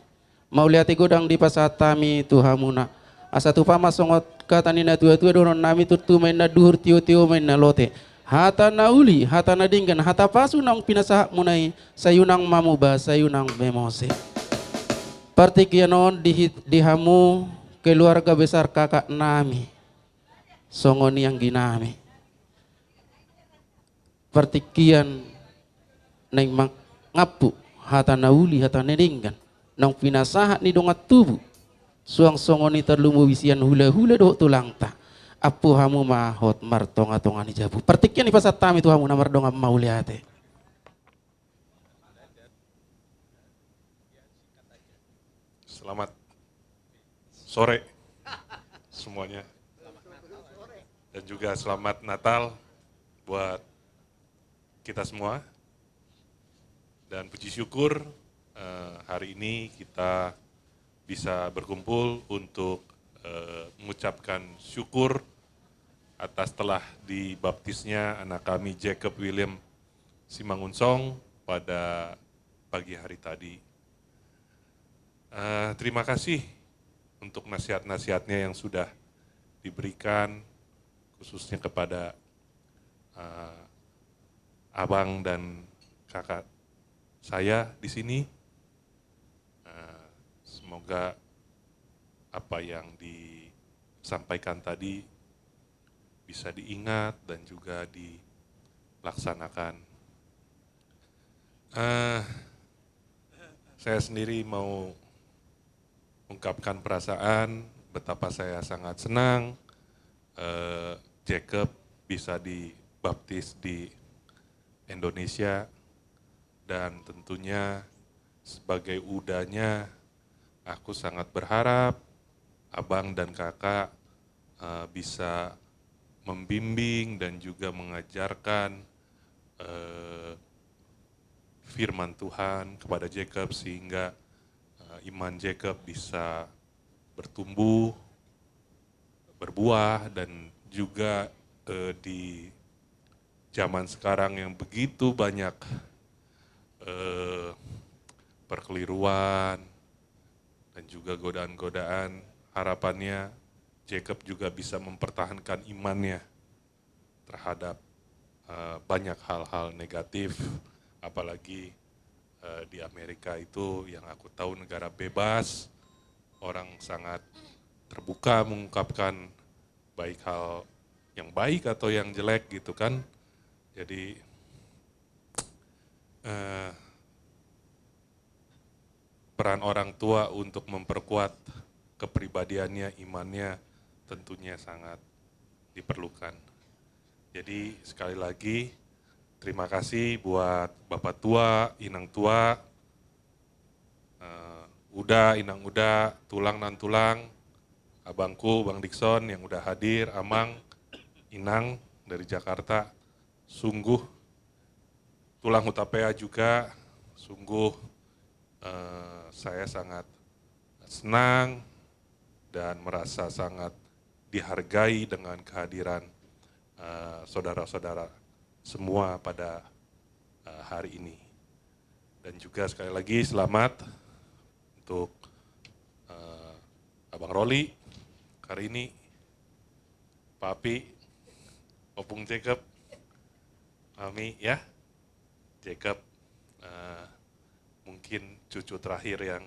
mauliate godang dipasahat hami tu hamuna. Asa tupa ma songon hata ni na tua-tua dohonon nami, turtu ma inna duhur, tio-tio ma inna lote. Hata na uli, hata na denggan, hata pasu naung pinasahatmuna i, sai unang mamuba, sai unang bemose. Partingkian on di, di hamu keluarga besar kakak nami, songon i anggi nami. Partingkian naeng mangampu hata na uli, hata na denggan, naung pinasahat ni dongan tubu, suang songon i tarlumobi sian hula-hula dohot tulangta. Ampu hamu ma hot martonga-tonga ni jabu. Partingkian i pasahat hami tu hamu na mardongan mauliate. Selamat sore semuanya. Dan juga selamat Natal buat kita semua. Dan puji syukur, eh, hari ini kita bisa berkumpul untuk, eh, mengucapkan syukur atas telah dibaptisnya anak kami Jacob William Simangunsong pada pagi hari tadi. Eh, terima kasih untuk nasihat-nasihatnya yang sudah diberikan, khususnya kepada, eh, abang dan kakak saya di sini. Eh, semoga apa yang disampaikan tadi bisa diingat dan juga dilaksanakan. Eh, saya sendiri mau ungkapkan perasaan betapa saya sangat senang, eh, Jacob bisa dibaptis di Indonesia, dan tentunya sebagai udanya, aku sangat berharap abang dan kakak, eh, bisa membimbing dan juga mengajarkan, eh, firman Tuhan kepada Jacob, sehingga, eh, iman Jacob bisa bertumbuh, berbuah, dan juga, eh, di zaman sekarang yang begitu banyak, eh, perkeliruan dan juga godaan-godaan, harapannya Jacob juga bisa mempertahankan imannya terhadap, eh, banyak hal-hal negatif, apalagi, eh, di Amerika itu yang aku tahu negara bebas, orang sangat terbuka mengungkapkan baik hal yang baik atau yang jelek gitu kan. Jadi, eh, peran orang tua untuk memperkuat kepribadiannya, imannya tentunya sangat diperlukan. Jadi sekali lagi terima kasih buat Bapak Tua, Inang Tua, eh, Uda, Inang Uda, Tulang, Nantulang, abangku Bang Dikson yang udah hadir, Amang, Inang dari Jakarta. Sungguh Tulang Hutapea juga, sungguh Eh, saya sangat senang dan merasa sangat dihargai dengan kehadiran, eh, saudara-saudara semua pada, eh, hari ini. Dan juga sekali lagi selamat untuk, eh, Abang Roli, Karini, Papi, Opung Jacob, Mami, ya. Jacob, eh, mungkin cucu terakhir yang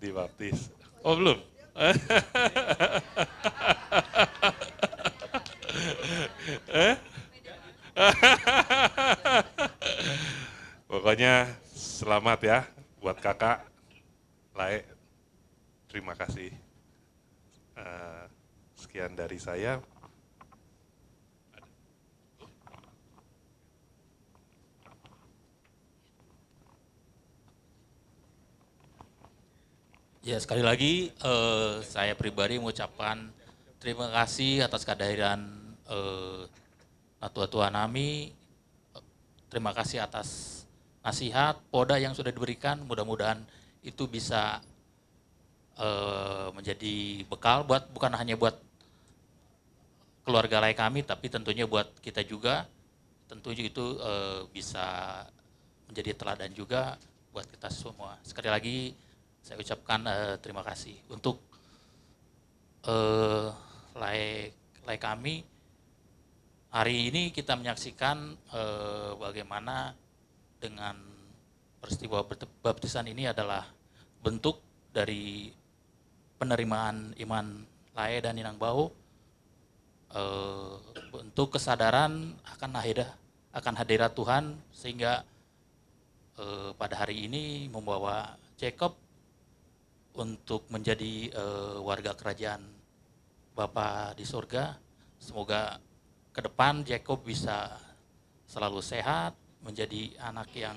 dibaptis. Oh, belum? Eh? Pokoknya selamat ya buat kakak, Lae. Terima kasih. Eh, sekian dari saya. Ya, sekali lagi, eh, saya pribadi mengucapkan terima kasih atas kehadiran, eh, natua-tua nami. Terima kasih atas nasihat, poda yang sudah diberikan. Mudah-mudahan itu bisa, eh, menjadi bekal buat, bukan hanya buat keluarga Lae kami, tapi tentunya buat kita juga. Tentunya itu, eh, bisa menjadi teladan juga buat kita semua. Sekali lagi, saya ucapkan, eh, terima kasih untuk, eh, Lae, Lae kami. Hari ini kita menyaksikan, eh, bagaimana dengan peristiwa baptisan ini adalah bentuk dari penerimaan iman Lae dan Inang Bao, eh, bentuk kesadaran akan hadirat, akan hadirat Tuhan, sehingga, eh, pada hari ini membawa Jacob untuk menjadi, eh, warga kerajaan Bapa di surga. Semoga ke depan Jacob bisa selalu sehat, menjadi anak yang,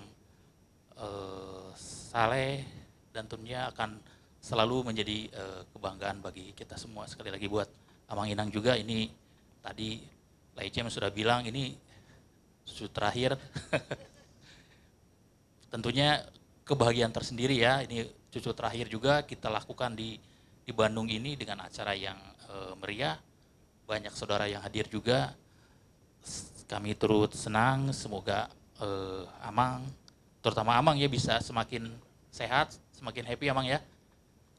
eh, saleh, dan tentunya akan selalu menjadi, eh, kebanggaan bagi kita semua. Sekali lagi buat Amang Inang juga, ini tadi Lae Cem sudah bilang, ini cucu terakhir. Tentunya kebahagiaan tersendiri ya, ini cucu terakhir juga kita lakukan di, di Bandung ini dengan acara yang, eh, meriah. Banyak saudara yang hadir juga. S-, kami turut senang, semoga, eh, Amang, terutama Amang ya, bisa semakin sehat, semakin happy, Amang ya.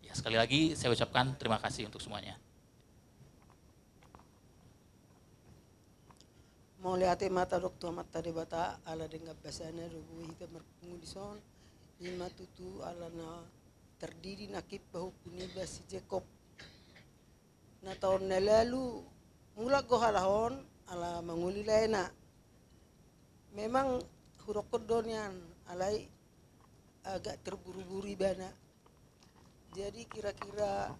Ya, sekali lagi saya ucapkan terima kasih untuk semuanya. Mauliate ma tadok tu Amanta Debata, ala denggan basana do boi hita marpungu dison. Ima tutu ala na tardidi nangkin pahompu niba si Jacob. Na taon na lalu, mulak do halak on, ala mangoli laena. Memang hudokkon do nian, alai agak terburu-buru ibana. Jadi kira-kira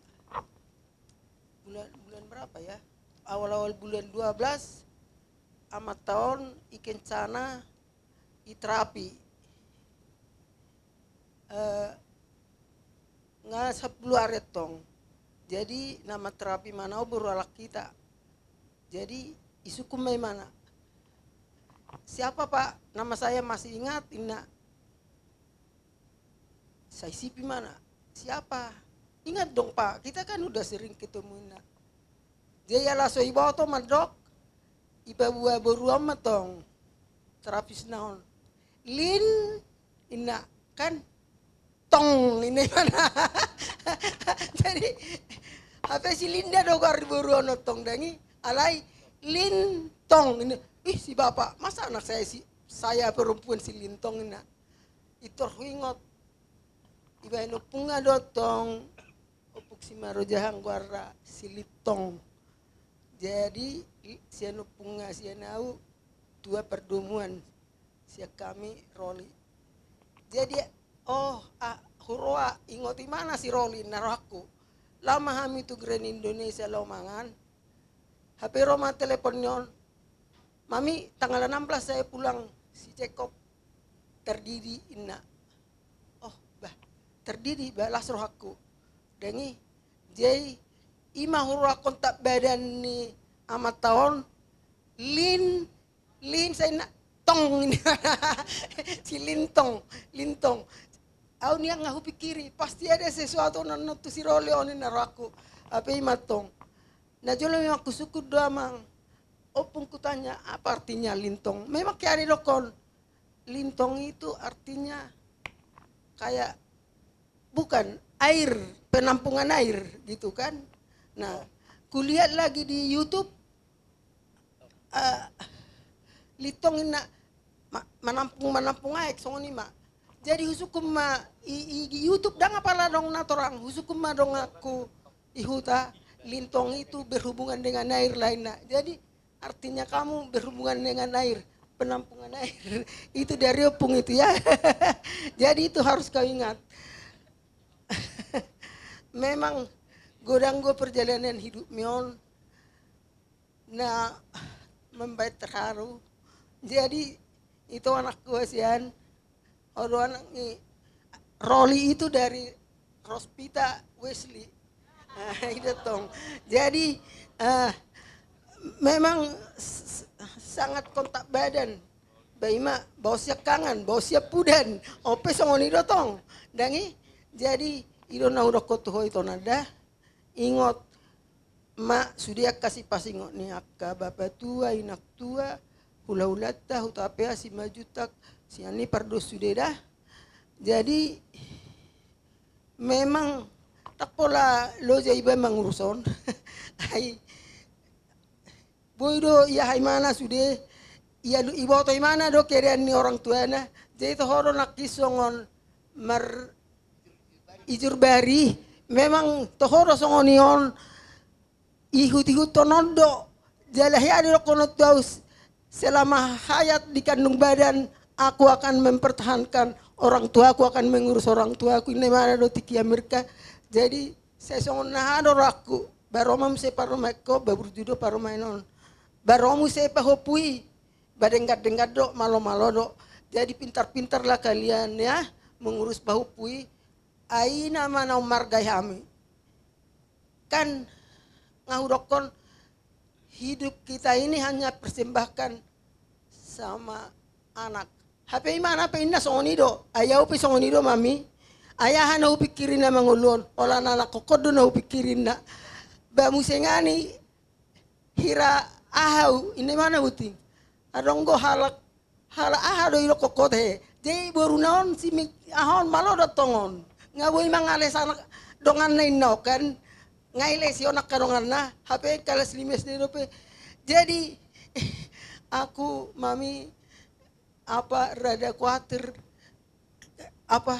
bulan, bulan berapa ya? Awal-awal bulan dua belas, amanta on i kencana, i terapi. Eh, nga sampulu ari tong. Jadi na materapi ma na on boru halak hita. Jadi isungkun ma imana. "Siapa, Pak? Nama saya masih ingat," inna. Sai sipi imana. "Siapa?" "Ingat dong, Pak. Kita kan udah sering ketemu," inna. Jadi ala so iboto mandok, ipaboa boru on ma tong terapisna on. "Lin," inna, kan, "Tong," inna imana. Jadi hape si Linda do goar ni boru on tong, dang i, alai "Lin, Tong," inna. "Ih, si bapak, masa anak saya si, saya perempuan si Lintong," inna. Intor huingot, ibaen ompungna do tong, ompung si Marojahan goarna, si Lintong. Jadi sian ompungna sian au, dua pardomuan sian hami, Roli. Jadi, oh, ah, huroha, ingot imana si Roli, inna rohangku. Laho ma hami tu Grand Indonesia laho mangan. Hape ro ma telepon ni on. "Mami, tanggal enam belas saya pulang, si Jacob tardidi," inna. Oh, bah, tardidi, bah, las rohangku. Dang i, jadi ima huroha kontak badan ni amanta on, "Lin, Lin," sai inna, "Tong," inna. Si Lintong, Lintong. Au nian nga hupikiri, pasti ada sesuatu na nontu si Roli on ninna rohangku. Hape ima tong. Na jolo memang kusungkun do amang. Ompung kutanya, apa artinya lintong? Memang kayak ada dokkon. Lintong itu artinya kayak, bukan, air, penampungan air gitu kan. Nah, kulihat lagi di YouTube, eh, lintong inna ma-, manampung, manampung aek songon i ma. Jadi husungkun ma i, i, di YouTube ndang apala adong na torang, husungkun ma donganku i huta, lintong itu berhubungan dengan air lainnya. Jadi artinya kamu berhubungan dengan air, penampungan air. Itu dari ompung itu ya. Jadi itu harus kau ingat. Memang godang do perjalanan hidupmi on na membuat terharu. Jadi itu anakku sian, ho do anak ni Roli itu dari Rospita Wesley. Ah, itu tong. Jadi, eh, memang s-, s-, sangat kontak badan. Ba ima, baoa sian kangan, baoa sian pudan. On pe songon i do tong. Ndang i, jadi i do na hudokkon tu ho i tong da. Ingot ma sude angka sipasingot ni angka bapa tua, inang tua, hulahulanta, hutapea, simanjuntak, sian i pardos sude da. Jadi memang ndang pola loja iba mangurus on. Ai boi do ia hai mana sude, ia lu-, iboto imana do keadaan ni orang tuana. Jadi toho do nangkin songon mar-, ijur bari, memang toho do songon i on, ihut-ihuthon on do. Jala hea do dokkon on tu au, selama hayat di kandung badan, aku akan mempertahankan orang tuaku, akan mengurus orang tuaku, inna imana do tingki Amerika. Jadi sai songon na aha do rohangku, ba ro ma muse parumaenko, ba burju do parumaen on. Ba ro muse pahompu i, ba denggan-denggan do, malo-malo do. Jadi pintar-pintarlah kalian ya mengurus pahompu i. Ai i nama na ummargai hami. Kan nga hudokkon, hidup kita ini hanya persembahkan sama anak. Hape imana pe inna songon i do, ai au pe songon i do mami. Ai aha na hupikirina mangolu on, holan anak kokkon do na hupikirina. Ba muse ngani hira aha au, inna imana buti. Adong do halak, halak aha do idokkon ho he. Jadi boruna on si mi-, aha on malo do tongon. Nga boi mangales anak donganna inna on kan. Nga ilesi on angka donganna, hape kelas lima S D dope. Jadi aku mami apa rada kuatir, apa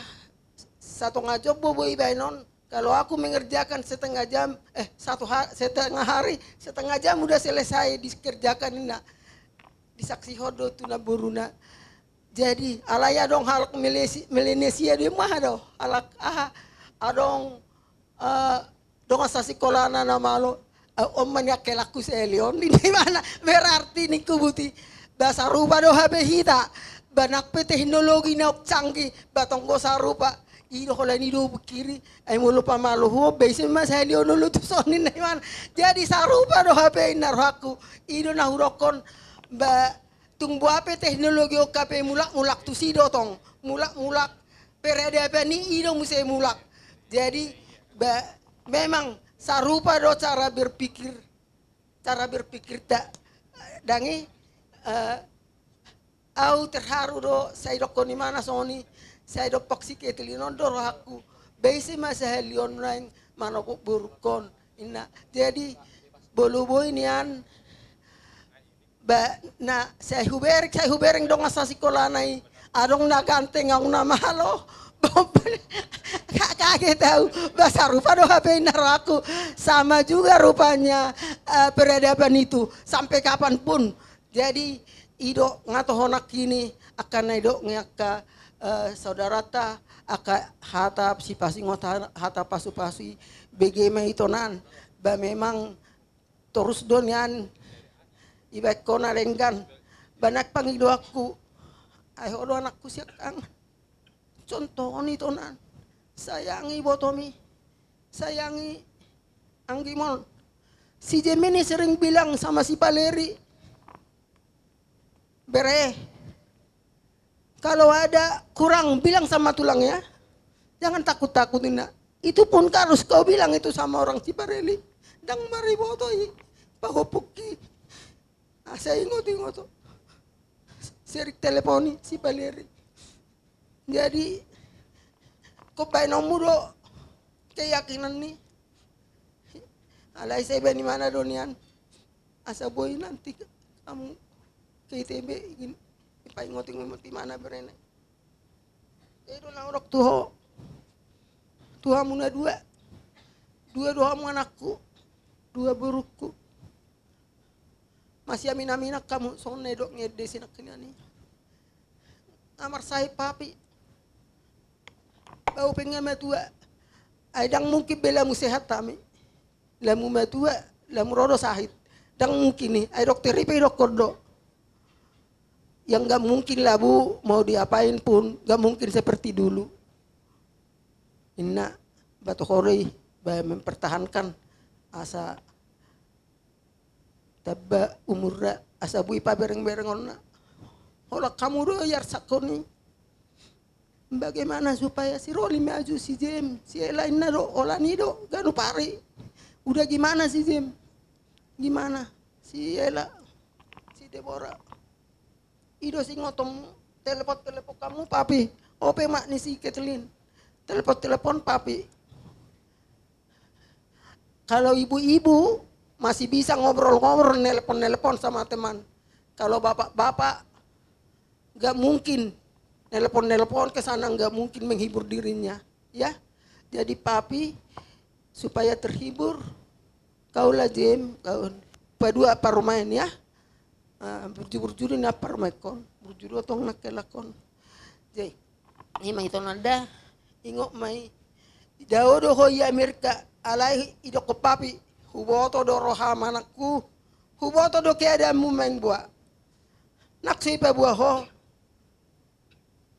satonga jom bo boi baen on, kalau aku mengerjakan setengah jam, eh, satu ha-, setengah hari, setengah jam udah selesai dikerjakan, inna. Disaksihon do tu namboruna. Jadi alai adong halak Melesi-, Melanesia do, ima aha do, halak aha, adong, eh, dongan sasingkolana na malo, eh, on ma nian kelakku sahali on, ninna imana. Berarti ningku buti, ba sarupa do hape hita, ba nang pe teknologi naung canggih, ba tong do sarupa. I do holan i do hupikiri, ai molo pamalo ho on, ba ise ma sahali on olo tuson, ninna imana. Jadi sarupa do hape, inna rohangku. I do na hudokkon, ba tung boha pe teknologi on hape mulak-mulak tusi do tong. Mulak-mulak peradaban i, i do muse mulak. Jadi ba memang sarupa do cara berpikir, cara berpikirta. Ndang i, eh, au terharu do sai dokkon imana songon i, sai dompak siketelin on do rohangku. Ba ise ma sahali on naeng manopot borungkon, inna. Jadi molo boi nian, ba na sai hubereng, sai hubereng dongan sasingkolana i. Adong na ganteng, adong na malo. Ka-, kaget au. Ba sarupa do hape, inna rohangku. Sama juga rupanya, eh, peradaban itu sampai kapanpun. Jadi i do nga toho nangkin i, angka na i do nga angka, eh, saudaranta, angka hata sipasingot, hata pasupasu i, bege ma i tonan. Ba memang torus do nian ibaen ho na denggan. Ba nang pangidoanku, ai ho do anakku sian kangan. Contohon i tonan. Sayangi ibotomi. Sayangi anggimon. Si Gemini sering bilang sama si Valeri, "Bere, kalau ada kurang, bilang sama tulang ya." Jangan takut-takut, ninna. Itu pun harus kau bilang itu sama orang Cibareli. Ndang mariboto i pahompungki. Asa ingot-ingot. Sering teleponi si Baleri. Jadi, ingkon baenonmu do keyakinan i. Alai sai baen imana do nian. Asa boi nanti hamu ke I T B, ingin dipaingot-ingot imana berena. Jadi do na hudok tu ho, tu hamu na dua. Dua do hamu anakku, dua borungku. Masiamin-aminan hamu, songon na nidok ni ende sinangkiningan i. Nga marsahit papi. Bau pe nga matua. Ai ndang mungkin be lamu sehat hami. Lamu matua, lamu ro do sahit. Ndang mungkin i. Ai dokter i pe idokkon do. Yang nggak mungkin lah, Bu, mau diapain pun nggak mungkin seperti dulu. Inna, ba toho do i, ba mempertahankan asa tamba umurna, asa boi pabereng-berengonna. Holan hamu do iarsakhon i. Bagaimana supaya si Roli maju, si Jem, si Ela, inna do, holan i do ganup ari. Udah gimana si Jem? Gimana si Ela? Si Debora? I do singotom telepon-telepon hamu papi. Ope mak ni si Ketlin. Telepon-telepon papi. Kalau ibu-ibu masih bisa ngobrol-ngobrol, nelpon-nelpon sama teman. Kalau bapak-bapak, nggak mungkin nelpon-nelpon ke sana, nggak mungkin menghibur dirinya, ya. Jadi papi, supaya terhibur, kau lah Jem, kau paduahon parumaen, ya. Ah, burju-burju do na parumaenkon, burju do tong na helakhon. Jadi, i ma i, tonda, ingot ma i. Dao do ho i Amerika, alai idokkon papi, huboto do roham anakku, huboto do keadaanmu, maeng boa. Nang so ipaboa ho,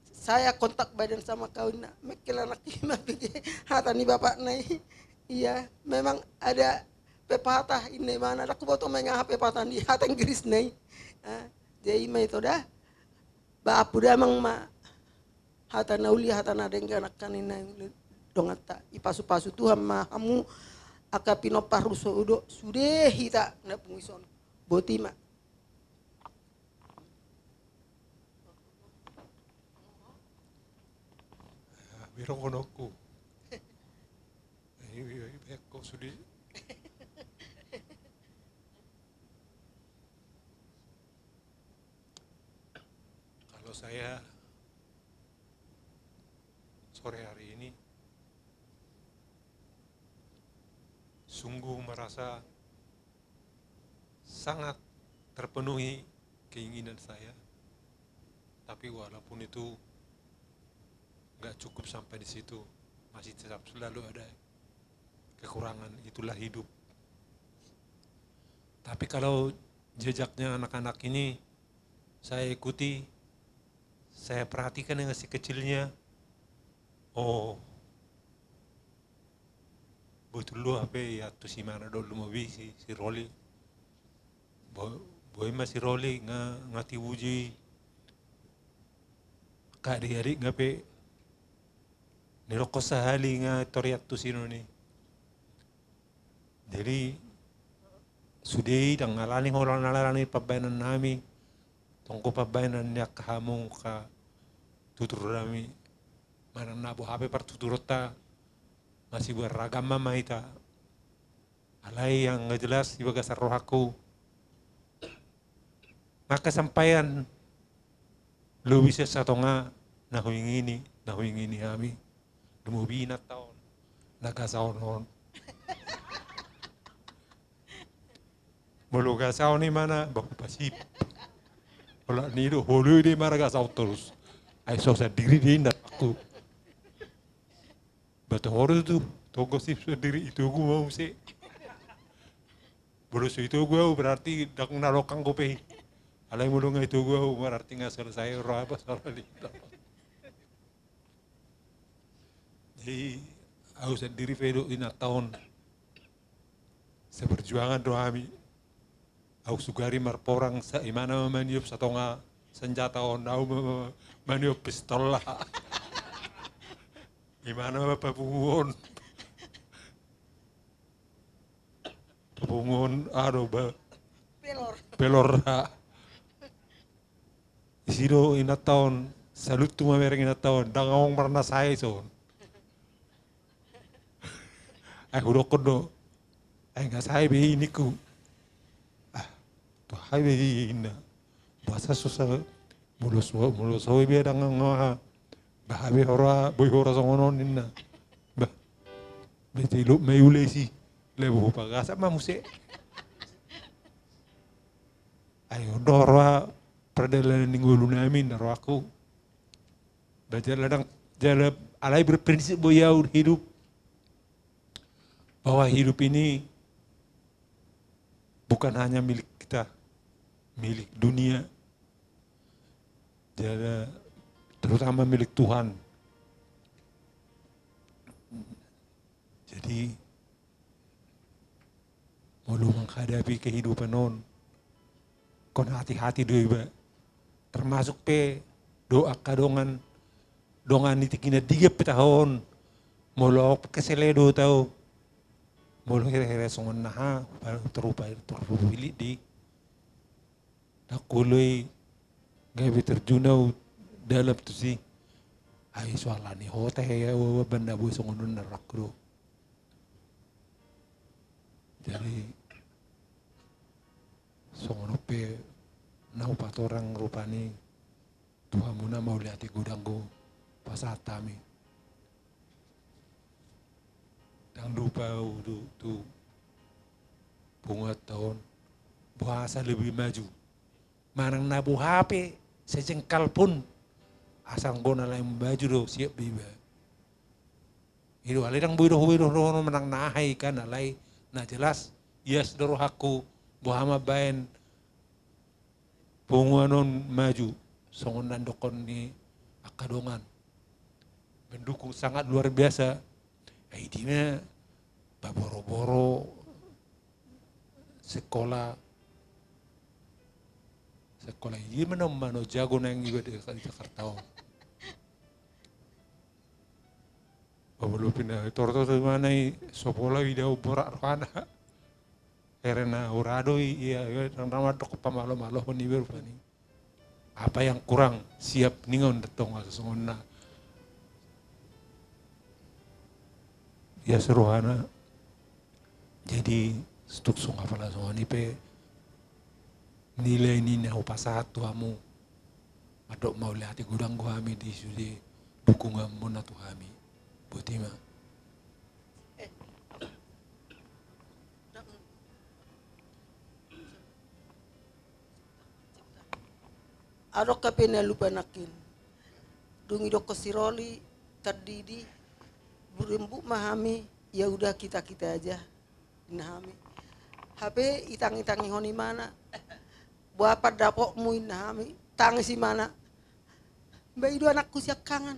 saya kontak badan sama kau, inna. Mengkel anak i mambege hata ni bapakna i. Iya, memang ada pepatah, inna imana, ndang huboto ma i nga aha pepatah ni hata Inggrisna i. Ah, jadi i ma i, tonda. Ba ampu damang ma hata na uli, hata na denggan, angka ninna donganta. Ipasu-pasu Tuhan ma hamu angka pinompar, ro sude hita na pungu i son. Boti ma. Biro konokku. Ibe ko sude. Kalau saya sore hari ini sungguh merasa sangat terpenuhi keinginan saya. Tapi walaupun itu nggak cukup sampai di situ, masih tetap selalu ada kekurangan, itulah hidup. Tapi kalau jejaknya anak-anak ini saya ikuti, saya perhatikan dengan si kecilnya, oh, betul lu apa ya, tu si mana dulu mau bisi, si Roli. Bo-, boi ma si Roli nga, nga tiuji. Kak di adik nga pe. Ni rokok sahali nga toriak tu si noni. Jadi, sude i ndang alani holan alani pambaenan nami, tongko pambaenan ni angka hamu angka tutur nami, manang na boha pe partuturonta, masih beragam ma hita. Alai yang nggak jelas di bagasan rohangku, angka sampaian lobi sian satonga na huingini, na huingini hami. Lumobi na taon na gasaon on. Molo gasaon i mana bahu pasip. Olat ni do holo i de mara gasaon torus. Ai so sandiri de inda aku. Batu horo tu tonggo sip sandiri, itogu mau se. Molo so itogu au berarti ndang na lokang kope. Alai molo nga itogu au berarti nga selesai ro apa soal ni. Jadi au sandiri pe do inanta on. Seperjuangan do hami. Au sugari marporang sa imana ma maniop satonga senjata on, au ma, ma, maniop pistol lah. Imana ma papunguon. Papunguon, ado ba. Pelor. Pelor, ha. Disi do inanta on, saluhutna mamereng inanta on, ndang adong marnasa i son. Ai hudokkon do, ai nga sae be i ningku. Ah, tu aha be i ninna. Boasa so sa, molo so, molo so be ndang nga, aha. Boha be ho ra, boi ho ra songon on ninna. Bah. Be tiluk ma i ule si. Laho hupagasak ma muse. Ai on do roha pardalanan ni ngolunami ninna rohangku. Ba jala ndang, jala alai berprinsip do i au hidup. Bahwa hidup ini bukan hanya milik kita, milik dunia, jala terutama milik Tuhan. Jadi, molo menghadapi kehidupan on, ingkon hati-hati do iba. Termasuk pe dohot angka dongan, dongan ni tingki na denggan pe tahe on. Molo ahu kesel do au. Molo hira-hira songon aha, terlupa, terlupa bilik di. Ndang huoloi gabe terjun au dalam tusi. Ai so alani ho tahe au, au, au, baen na boi songon on ninna rohangku do. Jadi, songon on pe na hupatorang rupani tu hamuna mauliate godang do pasahat hami. Ndang lupa au tu, tu punguanta on, boasa lebih maju. Manang na boha pe sejengkal pun, asa anggo na laho maju do siap be iba. I do alai ndang boi do, boi do, do, do manang na aha i kan, alai na jelas ias do rohangku, boha mambaen punguan on maju, songon na nidokkon ni angka dongan. Mendukung sangat luar biasa. Ai di ma paboro-boro sekolah, sekolah i ma na umano jago naeng iba di, di Jakarta on. Pabolo pinda tortor tu mana i, so pola i dao borat rohana. Karena urado i, ia, ia, ndang, ndang mandok pamalo-malo hon iba rupani. Apa yang kurang siap ningon datong asa songon na. Ia serohana. Jadi, stuk sung apala songon i pe nilai ni na hupasahat tu hamu. Mandok mauliate godang do hami di sude dukunganmuna tu hami. Boti ma. Adong hape na lupa nangkin. Dung idokkon si Roli, tardidi, berembuk ma hami, ya udah kita-kita aja. Inna hami. Hape itangis-tangis hon imana. Boha pandapotmu inna hami. Tangis imana. Ba i do anakku siangkangan.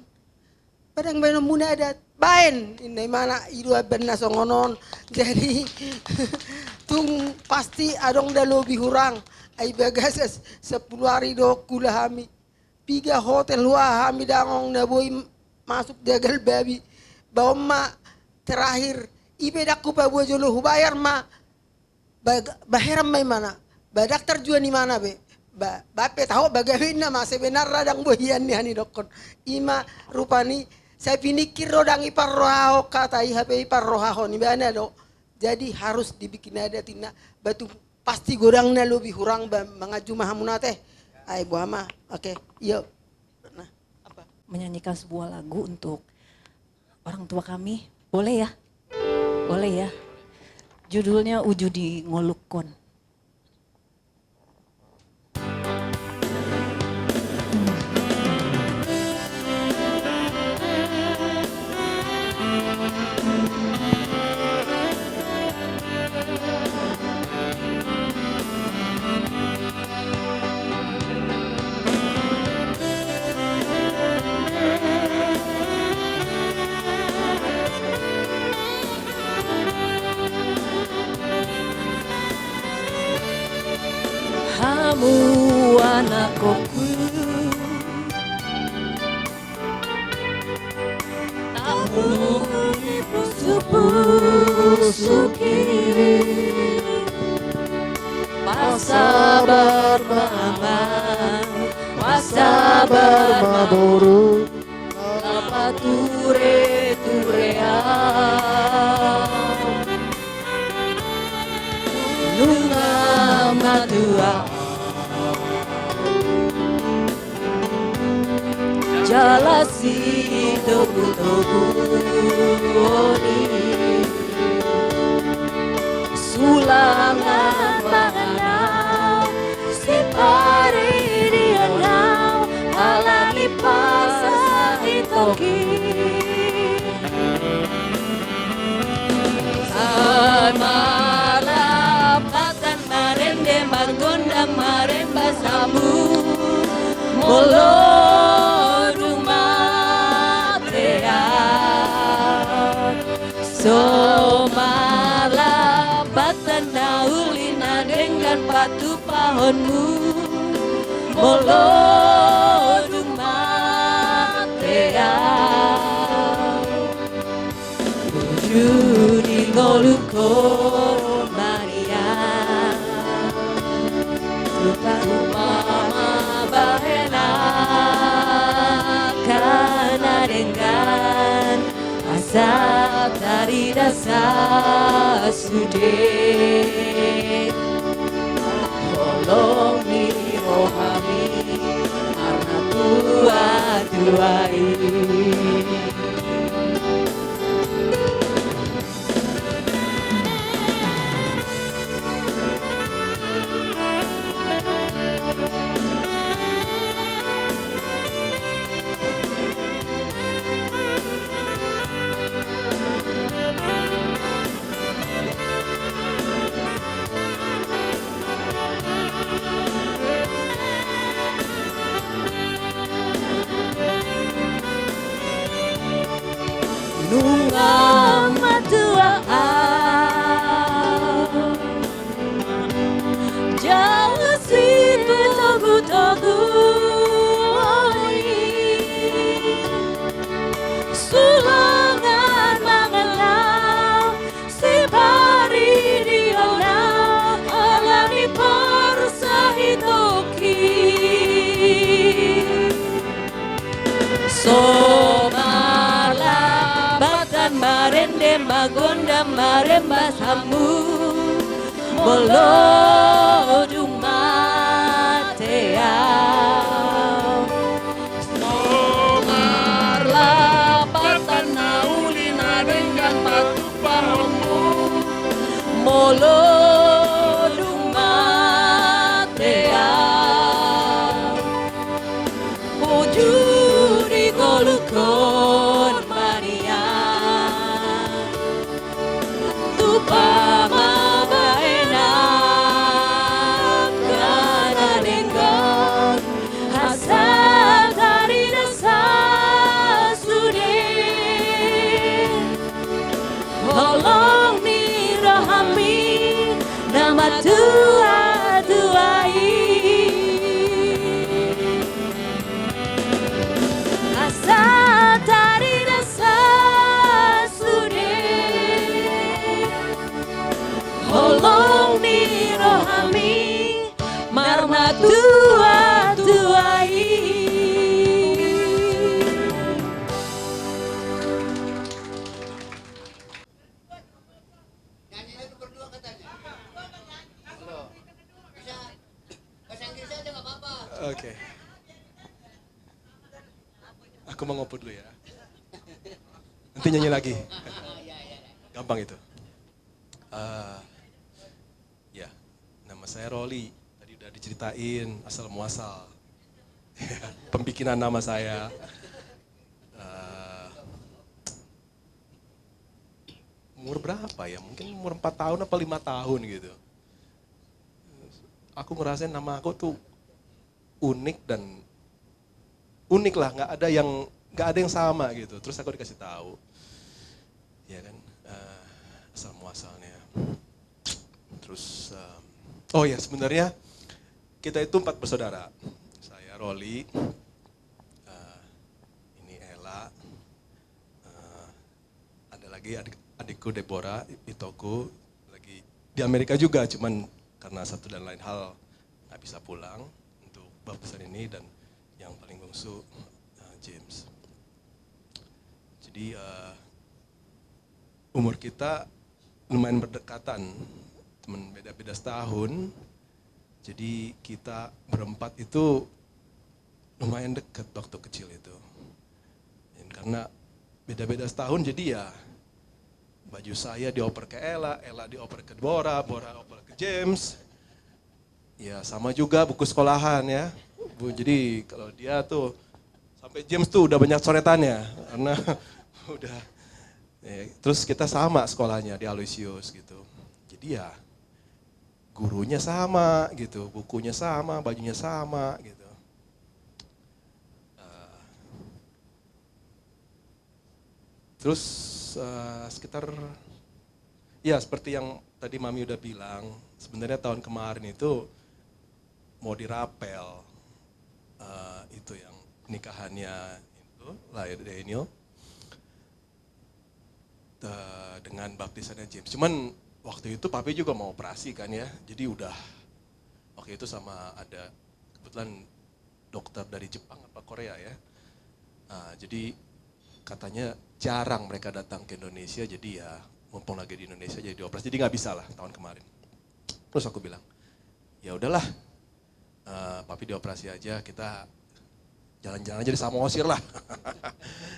Ba ndang baenonmuna adat. Baen. Inna imana i do amban na songon on. Jadi tung pasti adong da lobi hurang. Ai bagas sampulu ari do kula hami. Piga hotel hua hami dangong na boi masuk jagal babi. Ba on ma terakhir. I pe ndang hupaboa jolo hubayar ma. Ba, ba heran ma imana. Ba ndang tarjuan imana be. Ba, ba pe taho ba gabe inna ma sebenarna ndang boi ian ni hanidokkon. Ima rupani sai piningkir do ndang iparrohahon hata i hape iparrohahon ibana do. Jadi harus dibikin adat inna. Ba tung pasti godang na lobi hurang ba manganju ma hamuna te. Ai boha ma. Oke, iyo. Nah, apa? Menyanyikan sebuah lagu untuk orang tua kami. Boleh ya? Boleh ya? Judulnya Uju di Ngolukkon. Hamu anakku. Tamu Suki. Pasabar ma, amang, pasabar ma, boru, na pature-ture au. Nunga matua jala sitogu-togu ni. Sulangan mangan au, siparidi au, ala ni parsahitoki. Sai marlapatan marende margondang marembas hamu, molo dung mate au. So marlapatan na uli na denggan patupahonmu, molo dung mate au. Uju di ngolungku Maria, tupa ma bahen angka na denggan, asa tarida sasude. Holong ni rohami, marnatua-tua i. Nunga matua au, jala sitogu-togu au i. Sulangan mangan au, siparidi au, ala ni parsahitoki. So marlapatan marende margondang marembas hamu, molo dung mate au. So marlapatan na uli na denggan patupahonmu, molo dung mate au. Uju di ngolungku Maria, tupa ma bahen angka na denggan, asa tarida sasude. Holong ni rohami, na marnatua-tua i. Asa tarida sasude. Holong ni rohami, marnatua-tua i. Nyanyinya tuh berdua katanya. Halo. Bisa bahasa Inggris aja nggak apa-apa. Oke. Aku mau ngopi dulu ya. Nanti nyanyi lagi. Iya, iya, iya. Gampang itu. Eh, ya, nama saya Roli. Tadi udah diceritain asal muasal pembikinan nama saya. Eh, umur berapa ya? Mungkin umur empat tahun apa lima tahun gitu. Aku ngerasain nama aku tuh unik dan unik lah, nggak ada yang, nggak ada yang sama gitu. Terus aku dikasih tahu, ya kan, eh, asal muasalnya. Terus, em, oh ya, sebenarnya kita itu empat bersaudara. Saya Roli, eh, ini Ella, eh, ada lagi adik, adikku Deborah, itoku, lagi di Amerika juga, cuman karena satu dan lain hal nggak bisa pulang untuk baptisan ini, dan yang paling bungsu, eh, James. Jadi, eh, umur kita lumayan berdekatan, cuman beda-beda setahun. Jadi kita berempat itu lumayan deket waktu kecil itu. Dan karena beda-beda setahun, jadi ya baju saya dioper ke Ella, Ella dioper ke Bora, Bora oper ke James. Ya, sama juga buku sekolahan ya. Bu, jadi kalau dia tuh sampai James tuh udah banyak coretannya karena udah, ya, terus kita sama sekolahnya di Aloysius gitu. Jadi ya gurunya sama gitu, bukunya sama, bajunya sama gitu. Eh, terus, eh, sekitar, ya, seperti yang tadi Mami udah bilang, sebenarnya tahun kemarin itu mau dirapel, eh, itu yang nikahannya itu, lahir Daniel, eh, dengan baptisannya James. Cuman waktu itu Papi juga mau operasi kan ya, jadi udah, waktu itu sama ada kebetulan dokter dari Jepang apa Korea ya. Nah, jadi katanya jarang mereka datang ke Indonesia, jadi ya mumpung lagi di Indonesia jadi dioperasi, jadi nggak bisa lah tahun kemarin. Terus aku bilang, "Ya udahlah, eh, Papi dioperasi aja, kita jalan-jalan aja di Samosir lah."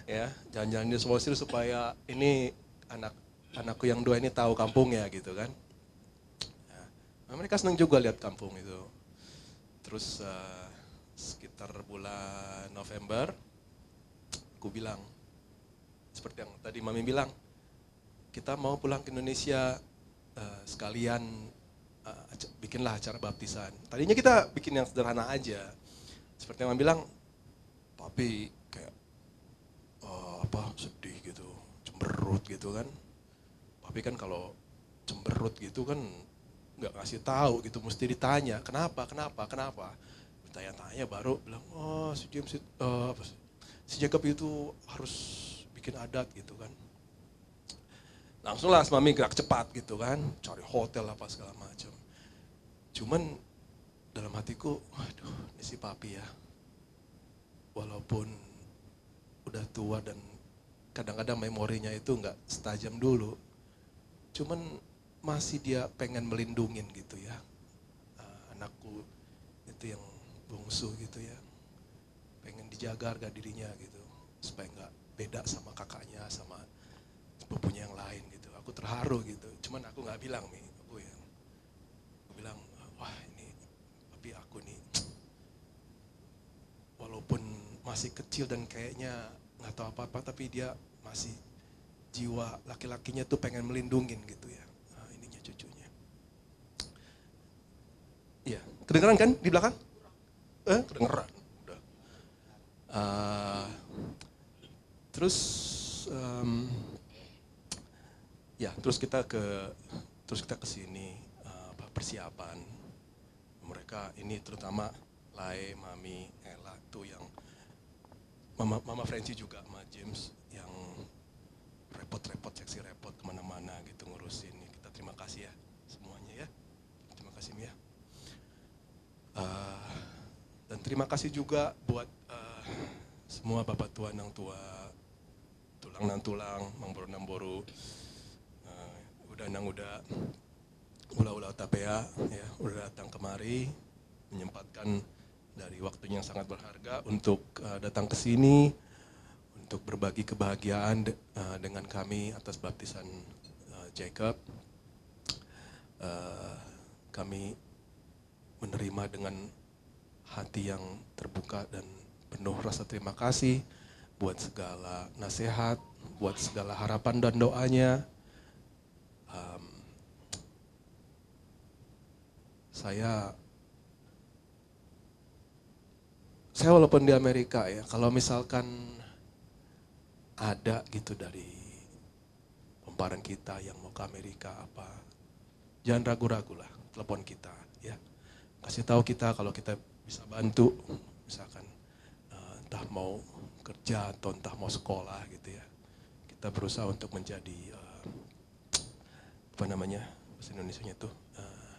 Ya, jalan-jalan di Samosir supaya ini anak, anakku yang dua ini tahu kampungnya gitu kan. Nah, mereka senang juga lihat kampung itu. Terus, eh, sekitar bulan November, aku bilang, seperti yang tadi Mami bilang, "Kita mau pulang ke Indonesia, eh, sekalian, eh, aca-, bikinlah acara baptisan." Tadinya kita bikin yang sederhana aja. Seperti yang Mami bilang, Papi kayak, eh, apa, sedih gitu, cemberut gitu kan. Papi kan kalau cemberut gitu kan nggak ngasih tahu gitu, mesti ditanya, "Kenapa, kenapa, kenapa?" Ditanya-tanya baru bilang, "Oh, si James itu, eh, apa sih, si Jacob itu harus bikin adat," gitu kan. Langsung lah Mami gerak cepat gitu kan, cari hotel apa segala macam. Cuman dalam hatiku, "Waduh, ini si Papi ya, walaupun udah tua dan kadang-kadang memorinya itu nggak setajam dulu, cuman masih dia pengen melindungin gitu ya, eh, anakku itu yang bungsu gitu ya, pengen dijaga harga dirinya gitu, supaya nggak beda sama kakaknya, sama sepupunya yang lain gitu." Aku terharu gitu, cuman aku nggak bilang, Mi, aku yang, aku bilang, "Wah, ini tapi aku nih, walaupun masih kecil dan kayaknya nggak tahu apa-apa, tapi dia masih, jiwa laki-lakinya tuh pengen melindungin gitu ya, eh, ininya, cucunya." Iya, kedengeran kan di belakang? Eh, kedengeran. Udah. Eh, terus, em, ya, terus kita ke, terus kita ke sini, eh, apa, persiapan. Mereka ini terutama Lae, Mami, Ella tuh yang Mama, Mama Francie juga sama James yang repot-repot, seksi repot kemana-mana gitu ngurusin. Ya, kita terima kasih ya semuanya ya. Terima kasih, Mi, ya. Eh, dan terima kasih juga buat, eh, semua bapak tua, nang tua, tulang nang tulang, namboru nang boru, eh, uda nang uda, ulaula Tapea, ya, udah datang kemari, menyempatkan dari waktunya yang sangat berharga untuk, eh, datang ke sini, untuk berbagi kebahagiaan de-, eh, dengan kami atas baptisan, eh, Jacob. Eh, kami menerima dengan hati yang terbuka dan penuh rasa terima kasih buat segala nasihat, buat segala harapan dan doanya. Em, saya, saya walaupun di Amerika ya, kalau misalkan ada gitu dari pomparan kita yang mau ke Amerika apa, jangan ragu-ragu lah, telepon kita, ya. Kasih tahu kita kalau kita bisa bantu, misalkan, eh, entah mau kerja atau entah mau sekolah gitu ya. Kita berusaha untuk menjadi, eh, apa namanya, bahasa Indonesianya tuh, eh,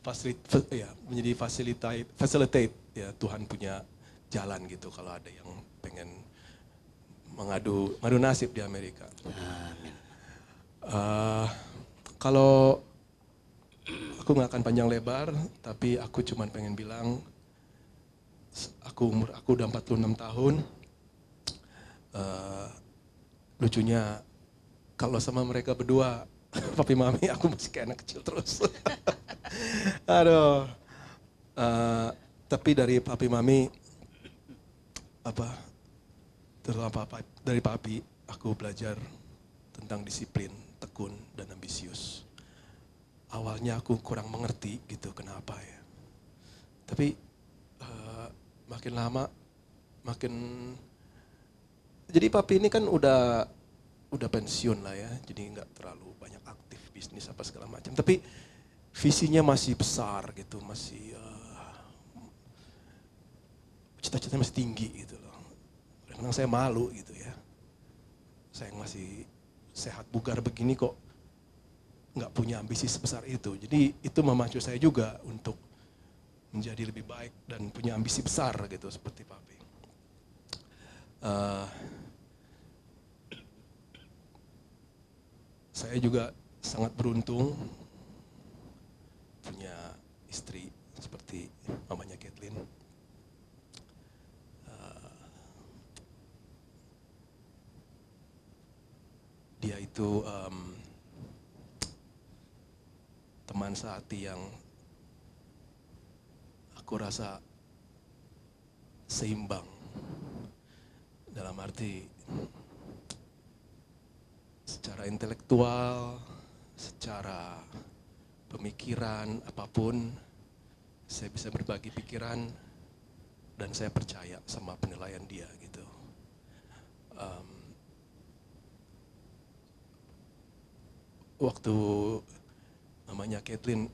fasilita-, fa-, ya, menjadi facilitate, facilitate, ya, Tuhan punya jalan gitu kalau ada yang pengen mengadu, mengadu nasib di Amerika. Amin. Eh, kalau aku nggak akan panjang lebar, tapi aku cuman pengen bilang, s-, aku umur aku udah empat puluh enam tahun. Eh, lucunya, kalau sama mereka berdua, papi mami, aku masih kayak anak kecil terus. Aduh. Eh, tapi dari papi mami, apa, terutama papa, dari papi, aku belajar tentang disiplin, tekun, dan ambisius. Awalnya aku kurang mengerti gitu, kenapa ya. Tapi, eh, makin lama, makin, jadi papi ini kan udah, udah pensiun lah ya, jadi nggak terlalu banyak aktif bisnis apa segala macam. Tapi visinya masih besar gitu, masih, eh, cita-citanya masih tinggi gitu loh. Kadang saya malu gitu ya. Saya yang masih sehat bugar begini kok nggak punya ambisi sebesar itu. Jadi itu memacu saya juga untuk menjadi lebih baik dan punya ambisi besar gitu seperti papi. Eh, saya juga sangat beruntung punya istri seperti mamanya Kathleen. Eh, dia itu, em, teman sehati yang aku rasa seimbang. Dalam arti secara intelektual, secara pemikiran, apapun, saya bisa berbagi pikiran dan saya percaya sama penilaian dia gitu. Em, waktu mamanya Kathleen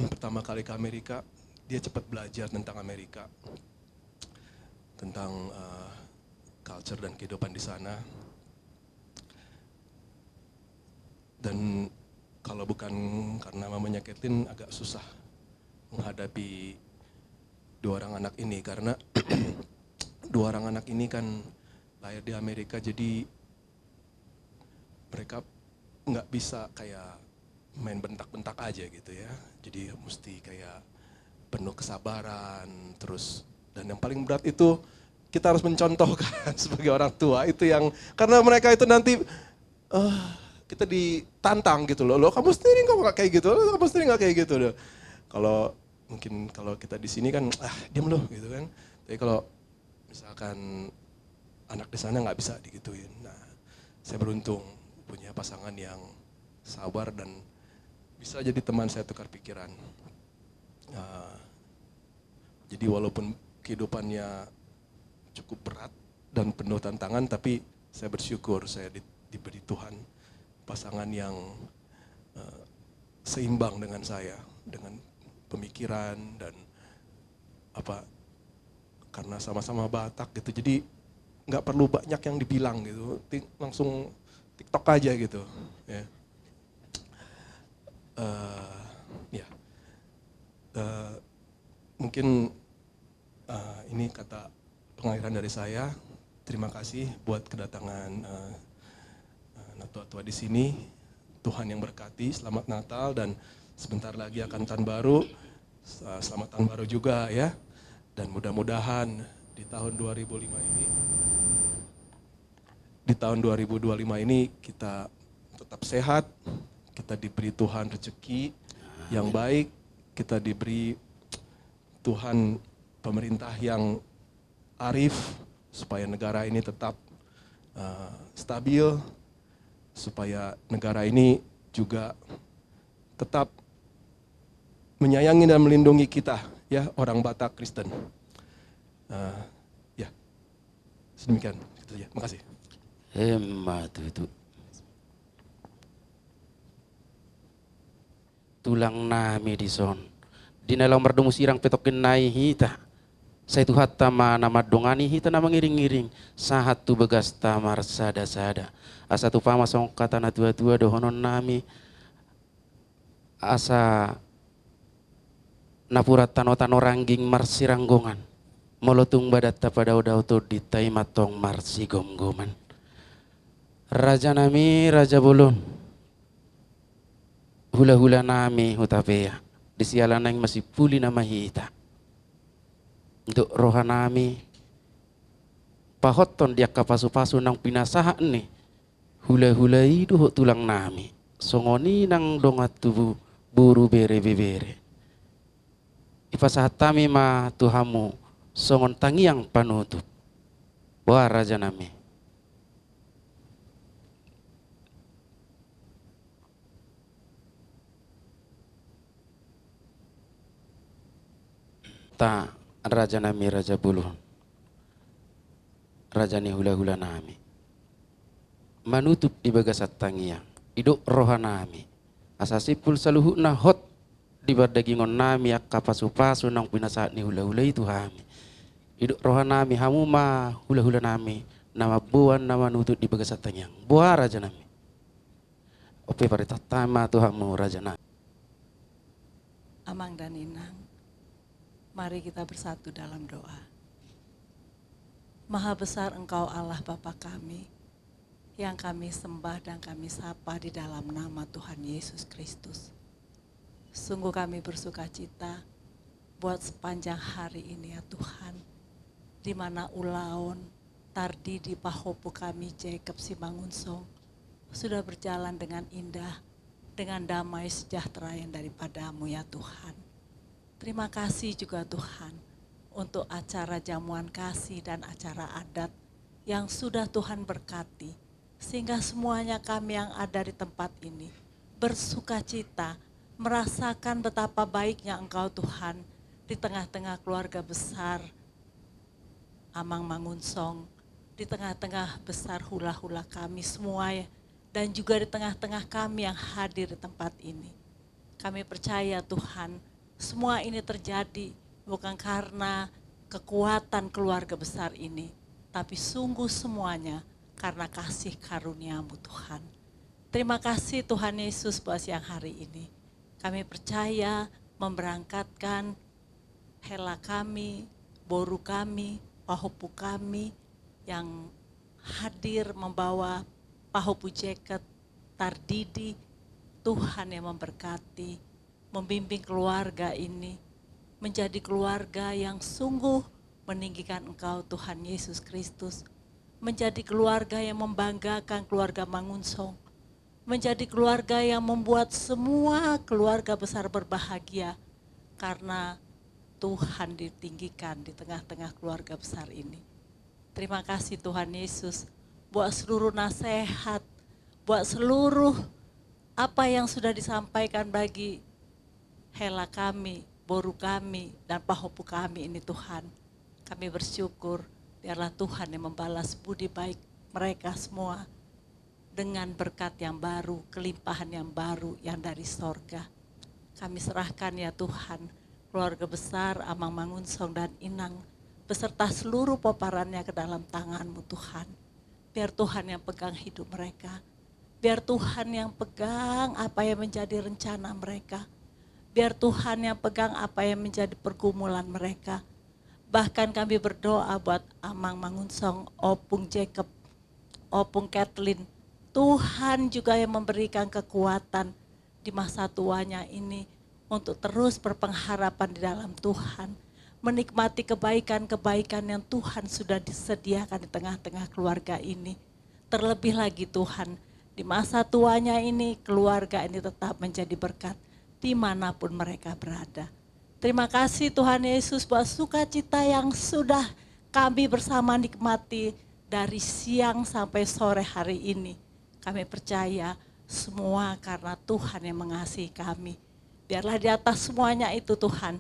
pertama kali ke Amerika, dia cepat belajar tentang Amerika, tentang, eh, culture dan kehidupan di sana. Dan kalau bukan karena mamanya Kathleen, agak susah menghadapi dua orang anak ini, karena dua orang anak ini kan lahir di Amerika, jadi mereka nggak bisa kayak main bentak-bentak aja gitu ya. Jadi mesti kayak penuh kesabaran, terus, dan yang paling berat itu kita harus mencontohkan sebagai orang tua itu yang, karena mereka itu nanti, eh, kita ditantang gitu loh. "Lo kamu sendiri kok nggak kayak gitu, lo kamu sendiri nggak kayak gitu loh." Kalau mungkin kalau kita di sini kan, "Ah, diam lo," gitu kan. Tapi kalau misalkan anak di sana nggak bisa digituin. Nah, saya beruntung punya pasangan yang sabar dan bisa jadi teman saya tukar pikiran. Eh, jadi walaupun kehidupannya cukup berat dan penuh tantangan, tapi saya bersyukur saya di-, diberi Tuhan pasangan yang, eh, seimbang dengan saya, dengan pemikiran dan apa, karena sama-sama Batak gitu, jadi nggak perlu banyak yang dibilang gitu, ti-, langsung TikTok aja gitu, ya. Eh, ya. Eh, mungkin, eh, ini kata pengakhiran dari saya. Terima kasih buat kedatangan, eh, eh, natua-tua di sini. Tuhan yang berkati. Selamat Natal dan sebentar lagi akan tahun baru. Sa-, selamat tahun baru juga ya. Dan mudah-mudahan di tahun dua ribu lima ini, di tahun dua ribu dua lima ini kita tetap sehat, kita diberi Tuhan rezeki yang baik, kita diberi Tuhan pemerintah yang arif, supaya negara ini tetap, eh, stabil, supaya negara ini juga tetap menyayangi dan melindungi kita, ya, orang Batak Kristen. Eh, ya, sedemikian. Itu saja. Makasih. Emma tutu. Tulang nami dison. Di na laho mardomu sirang pe tongkin nai hita. Sai Tuhanta ma na mandongani hita na mangiring-iring, sahat tu bagasta marsada-sada. Asa tupa ma songon hata na tua-tua dohonon nami, asa napuran tano-tano rangging marsiranggongan, molo tung badanta padao-dao tondinta i ma tong marsigomgoman. Rajanami, raja bolon, hula-hulanami Hutapea, di siala naeng masimpuli nama hita. Didok rohanami, pahothon di angka pasu-pasu naung pinasahat ni hula-hula i dohot tulangnami, songon i nang dongan tubu, boru, bere, ibebere. Ipasahat hami ma tu hamu songon tangiang panutup. Boha, rajanami? Ta, rajanami, raja bolon, raja ni hula-hulanami, manutup di bagasan tangiang, didok rohanami asa simpul saluhutna hot di pardagingonnami angka pasu-pasu naung pinasahat ni hula-hula i tu hami. Didok rohanami, hamu ma hula-hulanami na mamboan, na manutup di bagasan tangiang. Boha, rajanami? Ope, paritahon hami ma tu hamu, rajanami. Amang dan Inang, mari kita bersatu dalam doa. Maha besar Engkau, Allah Bapa kami, yang kami sembah dan kami sapa di dalam nama Tuhan Yesus Kristus. Sungguh kami bersukacita buat sepanjang hari ini, ya Tuhan, di mana ulaon tardidi pahompu kami Jacob Simangunsong sudah berjalan dengan indah, dengan damai sejahtera yang daripada-Mu, ya Tuhan. Terima kasih juga, Tuhan, untuk acara jamuan kasih dan acara adat yang sudah Tuhan berkati, sehingga semuanya kami yang ada di tempat ini bersukacita, merasakan betapa baiknya Engkau, Tuhan, di tengah-tengah keluarga besar Amang Mangunsong, di tengah-tengah besar hula-hula kami semua, ya, dan juga di tengah-tengah kami yang hadir di tempat ini. Kami percaya, Tuhan, semua ini terjadi bukan karena kekuatan keluarga besar ini, tapi sungguh semuanya karena kasih karunia-Mu, Tuhan. Terima kasih, Tuhan Yesus, buat siang hari ini. Kami percaya memberangkatkan hela kami, boru kami, pahompu kami yang hadir membawa pahompu Jacob tardidi. Tuhan yang memberkati, membimbing keluarga ini menjadi keluarga yang sungguh meninggikan Engkau, Tuhan Yesus Kristus, menjadi keluarga yang membanggakan keluarga Mangunsong, menjadi keluarga yang membuat semua keluarga besar berbahagia karena Tuhan ditinggikan di tengah-tengah keluarga besar ini. Terima kasih, Tuhan Yesus, buat seluruh nasihat, buat seluruh apa yang sudah disampaikan bagi hela kami, boru kami, dan pahompu kami ini, Tuhan. Kami bersyukur, biarlah Tuhan yang membalas budi baik mereka semua dengan berkat yang baru, kelimpahan yang baru yang dari sorga. Kami serahkan, ya Tuhan, keluarga besar Amang Mangunsong dan Inang, beserta seluruh pomparannya ke dalam tangan-Mu, Tuhan. Biar Tuhan yang pegang hidup mereka. Biar Tuhan yang pegang apa yang menjadi rencana mereka. Biar Tuhan yang pegang apa yang menjadi pergumulan mereka. Bahkan kami berdoa buat Amang Mangunsong, Opung Jacob, Opung Kathleen. Tuhan juga yang memberikan kekuatan di masa tuanya ini untuk terus berpengharapan di dalam Tuhan, menikmati kebaikan-kebaikan yang Tuhan sudah disediakan di tengah-tengah keluarga ini. Terlebih lagi, Tuhan, di masa tuanya ini, keluarga ini tetap menjadi berkat di mana pun mereka berada. Terima kasih, Tuhan Yesus, buat sukacita yang sudah kami bersama nikmati dari siang sampai sore hari ini. Kami percaya semua karena Tuhan yang mengasihi kami. Biarlah di atas semuanya itu, Tuhan,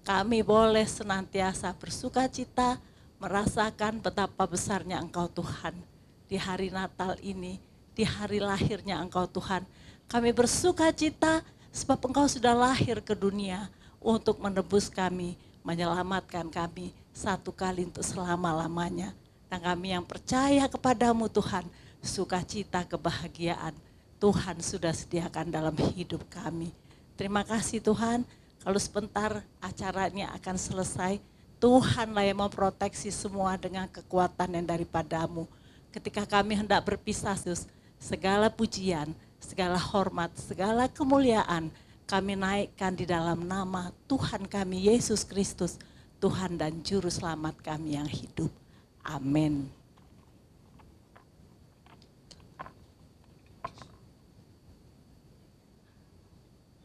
kami boleh senantiasa bersukacita, merasakan betapa besarnya Engkau, Tuhan. Di hari Natal ini, di hari lahirnya Engkau, Tuhan, kami bersukacita sebab Engkau sudah lahir ke dunia untuk menebus kami, menyelamatkan kami satu kali untuk selama-lamanya. Dan kami yang percaya kepada-Mu, Tuhan, sukacita, kebahagiaan Tuhan sudah sediakan dalam hidup kami. Terima kasih Tuhan, kalau sebentar acaranya akan selesai, Tuhanlah yang memproteksi semua dengan kekuatan yang daripada-Mu. Ketika kami hendak berpisah, Yesus, segala pujian, segala hormat, segala kemuliaan kami naikkan di dalam nama Tuhan kami, Yesus Kristus, Tuhan dan Juru Selamat kami yang hidup. Amin.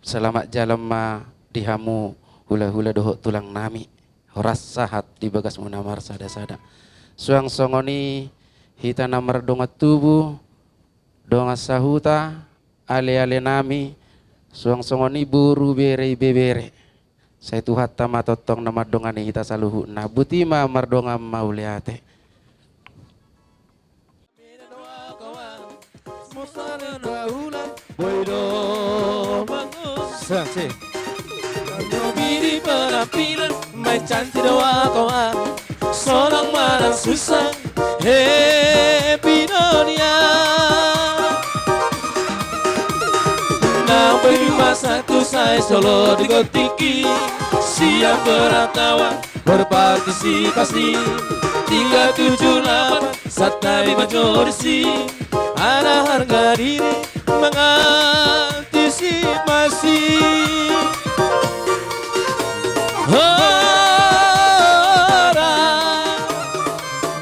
Selamat jalan ma di hamu hulahula dohot tulang nami. Horas sahat di bagasmuna marsada-sada. Suang songon i hita na mardongan tubu, dongan sahuta, ale-ale nami, suang songon i boru, bere, ibebere. Sai Tuhanta ma tongtong na mandongani hita saluhutna. Boti ma, mardongan mauliate. Sasi. Bini penampilan, main cantik do au kawan. Sonang manang susah, happy do nian. Nang pe di masa tu sai solo di gotiki, siap beratawa, berpartisipasi. Tiga tujuh lapan, santabi manjorisi. Ada harga diri, mengantisipasi. Hora,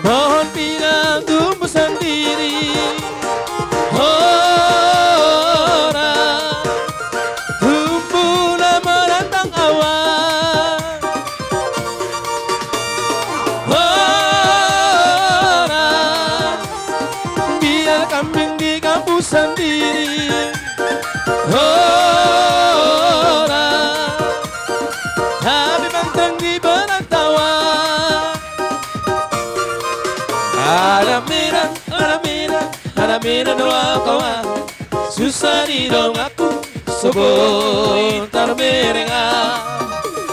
pohon pinang tumbuh sendiri. Hora, tumbuhlah menantang awan. Hora, biar kambing di kampung sendiri. Hora, habis banteng di perantauan. Anak merah, anak merah, anak merah do au kawan. Susah di donganku, so boi tarmerengan.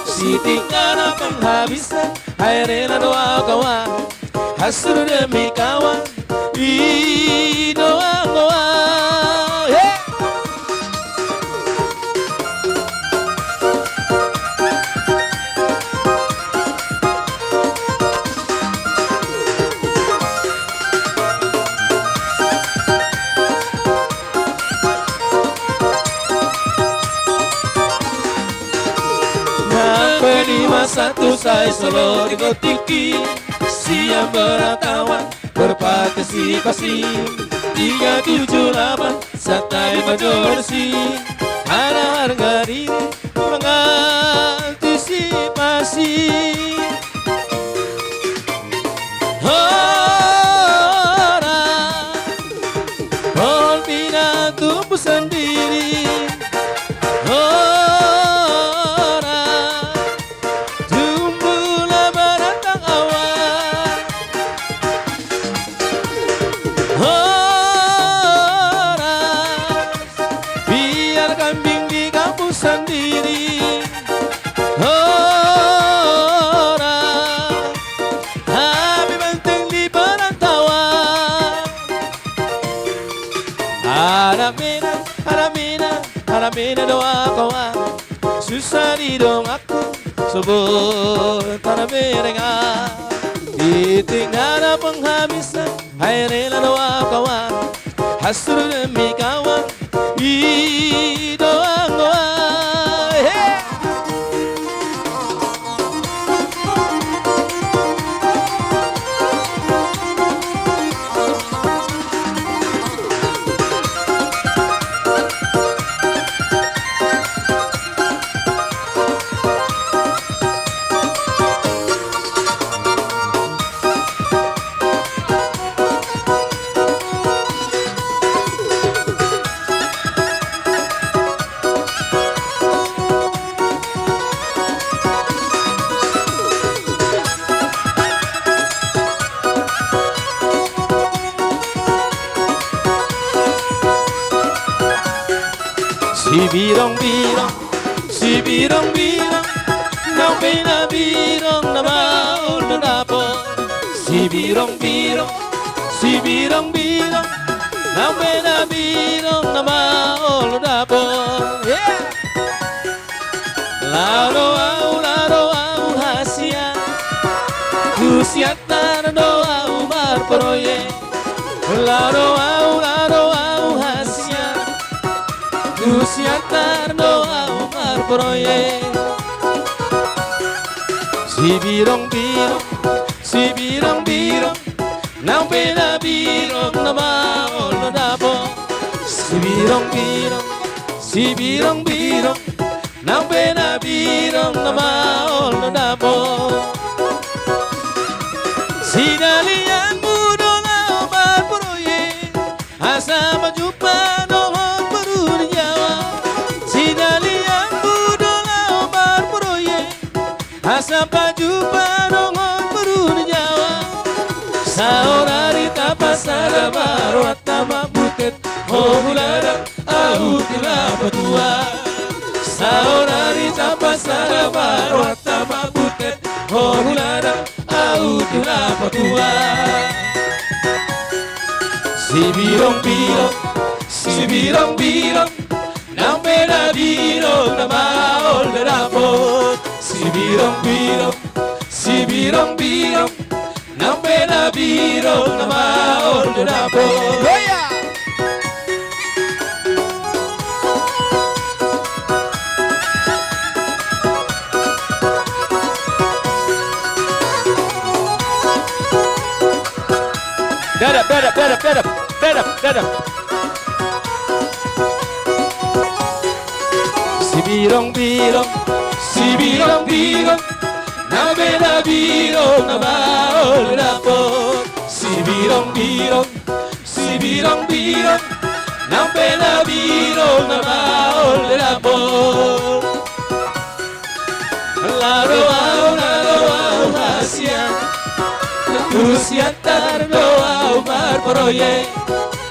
Sitik nana penghabisan, ai rela do au kawan. Hasuru demi kawan, i dongan goar. He! Nang pe di masa tu sai solo di gotiki, siap beratawa, berpartisipasi. Tiga tujuh lapan, santabi manjorisi. Ada harga diri, mengantisipasi. Hora, pohon pinang tumbuh sendiri. Hora, tumbuhlah menantang awan. Hora, biar kambing di kampung sendiri. Hora, habis banteng di perantauan. Anak merah, anak merah, anak merah do au kawan. Susah di donganku, so boi tarmerengan. Di tengah penghabisan, ai rela do au kawan. Hasuru demi kawan, i dongan goar. He! Sibirong-birong, sibirong-birong, naung pe na birong na maol do dapot. Sibirong-birong, sibirong-birong, naung pe na birong na maol do dapot. Yeah! Laho do ahu, laho do ahu hasian, tu Siantar do ahu marproyek. Laho do ahu, laho do ahu hasian, tu Siantar do ahu marproyek. Sibirong-birong, sibirong-birong, nang pe na birong na maol do dapot. Sibirong-birong, sibirong-birong, nang pe na birong na maol do dapot. Sinalianmu do laho marproyek, asa pajumpa dohot boru ni Jawa. Sinalianmu do laho marproyek, asa pajumpa dohot boru ni Jawa. Saonari tapasada ma rohanta mambutet, ho huladan ahu tu Lapatua. Saonari tapasada ma rohanta mambutet, ho huladan ahu tu Lapatua. Sibirong-birong, sibirong-birong, nang pe na birong na maol do dapot. Sibirong-birong, sibirong-birong, nang pe na birong na maol do dapot. Hoya! Dadap, dadap, dadap, dadap, dadap, dadap. Sibirong-birong, sibirong-birong, nang pe na birong na maol do dapot. Sibirong-birong, sibirong-birong, nang pe na birong na maol do dapot. Laho do ahu, laho do ahu hasian, tu Siantar do ahu marproyek.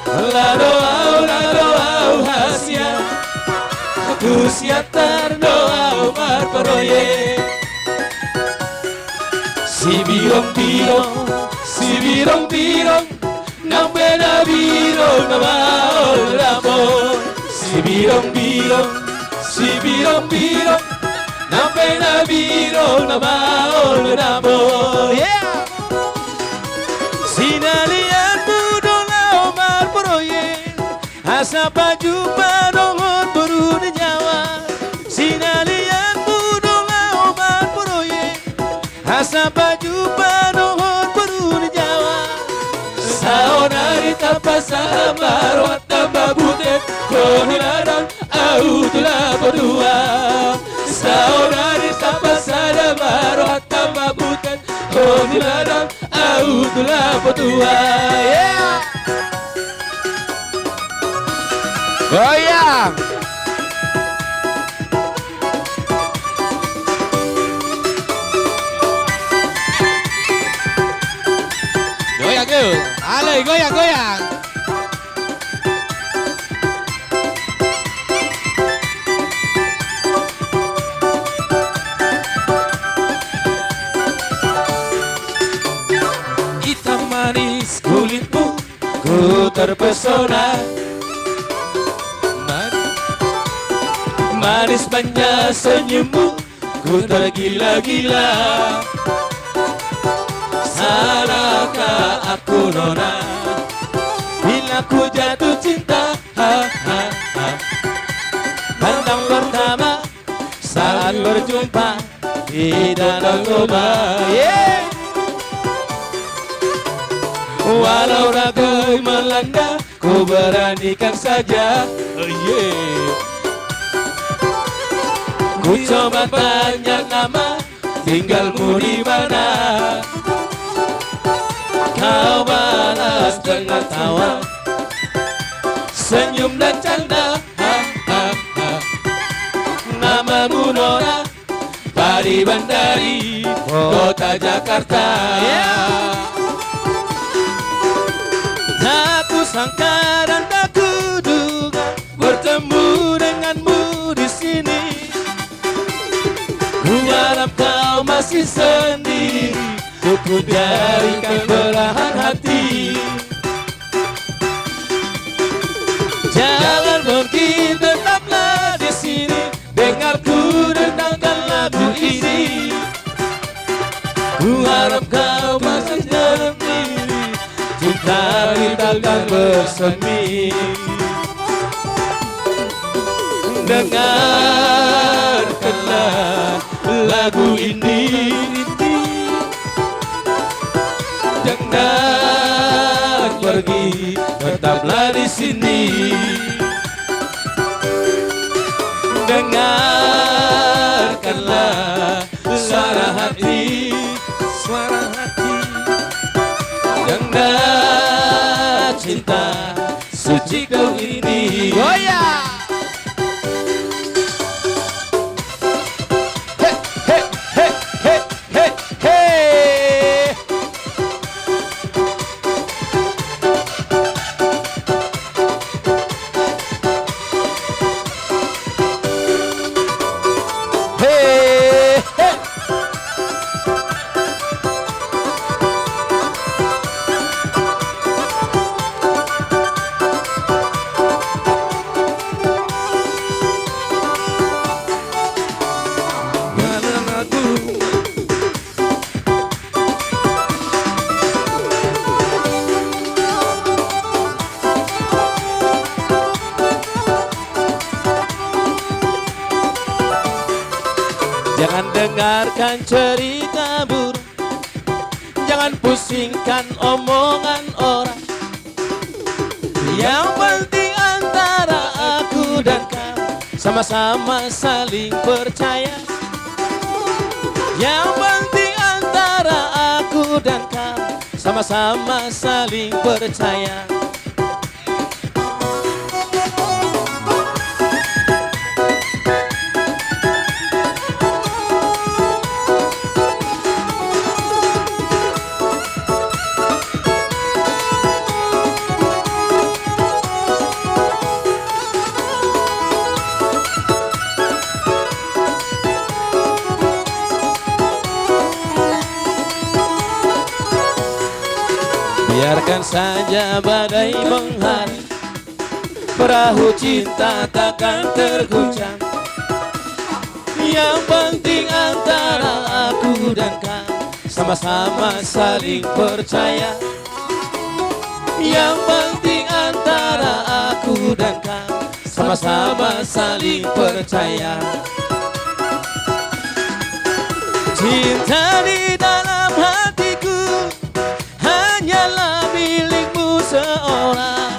Laho do ahu, laho do ahu hasian, tu Siantar do ahu marproyek. Sibirong-birong, sibirong-birong, nang pe na birong na maol do dapot. Sibirong-birong, sibirong-birong, nang pe na birong na maol do dapot. Yeah! Sinalianmu do laho marproyek, asa pajumpa dohot boru ni Jawa. Sinalianmu do laho marproyek, asa pajumpa dohot boru ni Jawa. Saonari tapasada ma rohanta mambutet, ho huladan ahu tu Lapatua. Saonari tapasada ma rohanta mambutet, ho huladan ahu tu Lapatua. Yeah! Goyang! Goyang, yo. Alai, goyang, goyang. Hitam manis kulitmu, ku terpesona. Man-, manis banyak senyummu, ku tergila-gila. Salahkah aku, Nona, bila ku jatuh cinta? Ha, ha, ha. Pandang pertama saat berjumpa di Danau Toba. Yeah. Walau ragu melanda, ku beranikan saja. Oh, yeah. Ku coba tanya nama, tinggalmu di mana? Kau balas dengan tawa, senyum dan canda. Ha, ha, ha. Namamu Nona, Pariban dari kota Jakarta. Yeah. Tak kusangka dan tak kuduga bertemu denganmu di sini. Ku harap kau masih sendiri, ku jadikan belahan hati. Jangan pergi, tetaplah di sini. Dengar ku dendangkan Ku harap kau masih dalam diri, cinta kita akan bersemi. Dengarkanlah lagu ini. Jangan pergi, tetaplah di sini. Dengarkanlah suara hati, suara hati. Dengar cinta suci kau ini. Oh ya. He, he, he, he, he, he. He, he. Jangan dengarkan cerita buruk, jangan pusingkan omongan orang. Yang penting antara aku dan kau sama-sama saling percaya. Yang penting antara aku dan kau sama-sama saling percaya. Biarkan saja badai menghari, perahu cinta takkan terguncang. Yang penting antara aku dan kau sama-sama saling percaya. Yang penting antara aku dan kau sama-sama saling percaya. Cinta di dalam hatiku hanyalah milikmu seorang.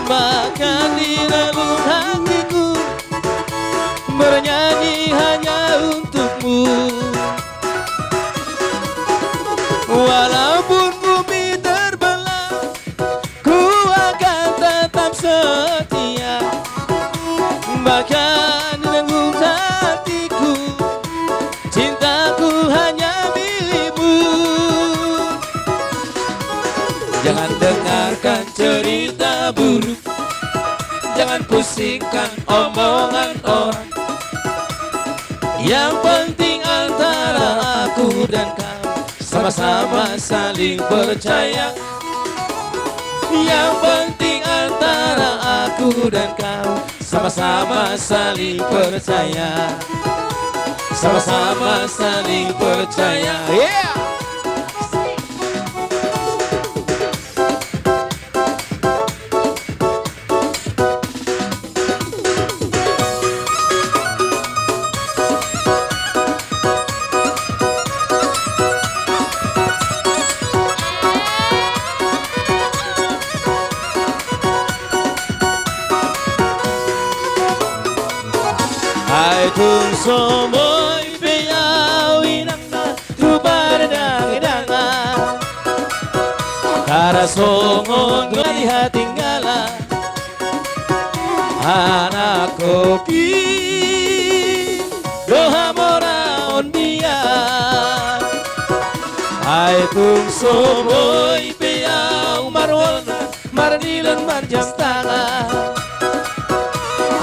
Bahkan di dalam hatiku bernyanyi hanya untukmu. Walaupun bumi terbelah, ku akan tetap setia. Bahkan di dalam hatiku, cintaku hanya milikmu. Jangan dengarkan cerita buruk, jangan pusingkan omongan orang. Yang penting antara aku dan kau sama-sama saling percaya. Yang penting antara aku dan kau sama-sama saling percaya. Sama-sama saling percaya. Yeah. Ai tung so boi pe au inang na tu pardangidangan, tara songon dua di hatinggalan. Anak kopi do hamoraon dia. Ai tung so boi pe au marwona, mardilan, marjam tangan.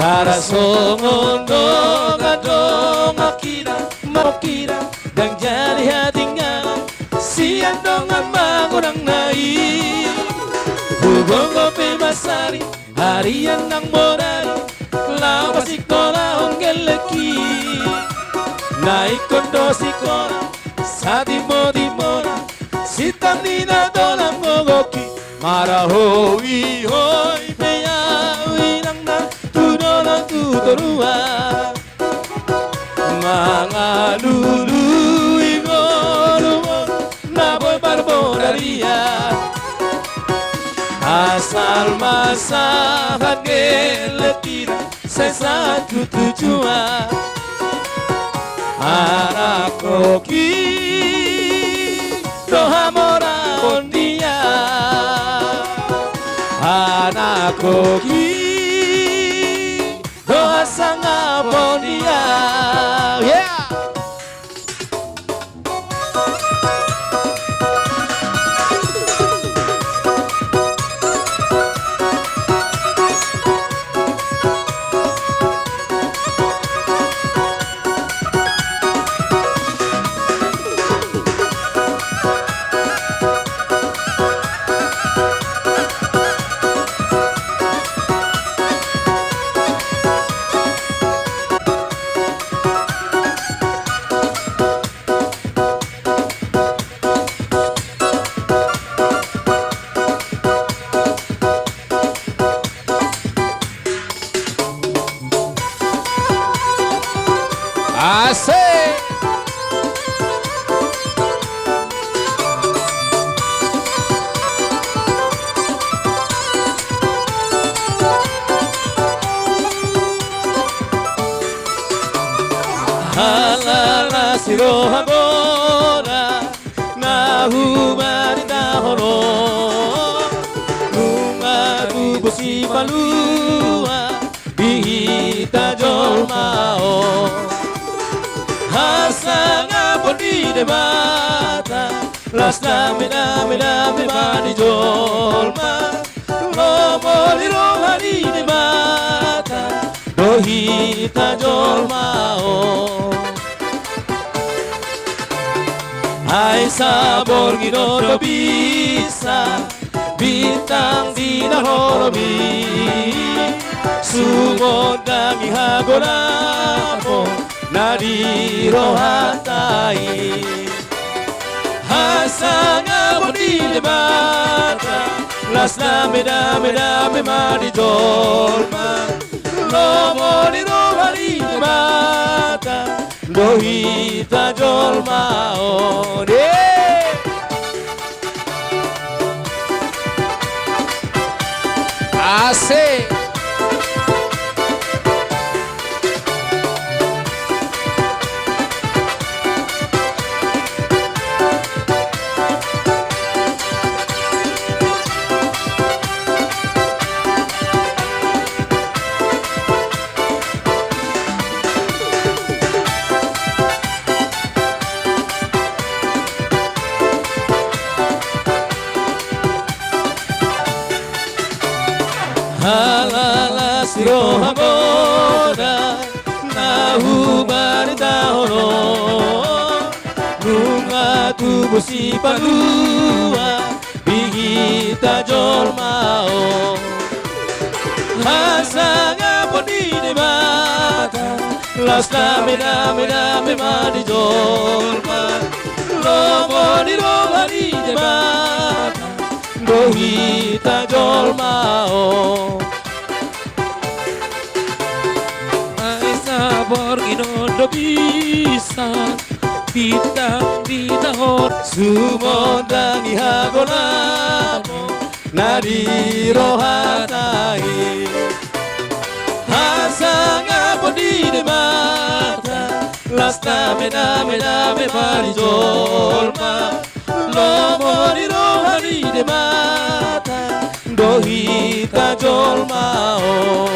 Tara songon dongan-dongan hita, marhira ndang jadi hatinggalan sian dongan magodang na i. Hugogo pe masari, arian nang bodari, laho pasingkolahon gellengki. Na ingkon do sikola Satimbotimbo na sintang ni na tolang gogoki. Marahoi-hoi pe ahu inang na tu dolok tu toruan. Mangalului ngolungol na boi marbodari ia. Asal ma sahat gelek ira sai sahat tu tujuan. Anak koki do hamoraon dia. Anak koki do hasangapon dia. Yeah. Asik. Halala si roha bona na hubaritahon on. Nunga tubu sipalua di hita jolma on. Hasangapon ni Debata, las dame, dame, dame ma di jolma. Lomo ni roha ni Debata do hita jolma on. Ai saborngin on do bisa bintang di na horbo i, sumondangi hagolamon na di rohanta i. Hasangapon ni Debata, las dame, dame, dame ma di jolma. Lomo ni roha ni Debata do hita jolma on. Eh! Asik. Halala si roha bona na hubaritahon on, nunga tubu sipalua di hita jolma on. Hasangapon ni Debata, las dame, dame, dame ma di jolma. Lomo ni roha ni Debata do hita jolma on. Ai saborngin on do bisa bintang di na horbo i, sumondangi hagolamon na di rohanta i. Hasangapon ni Debata, las dame, dame, dame ma di jolma. Lomo ni roha ni Debata do hita jolma on.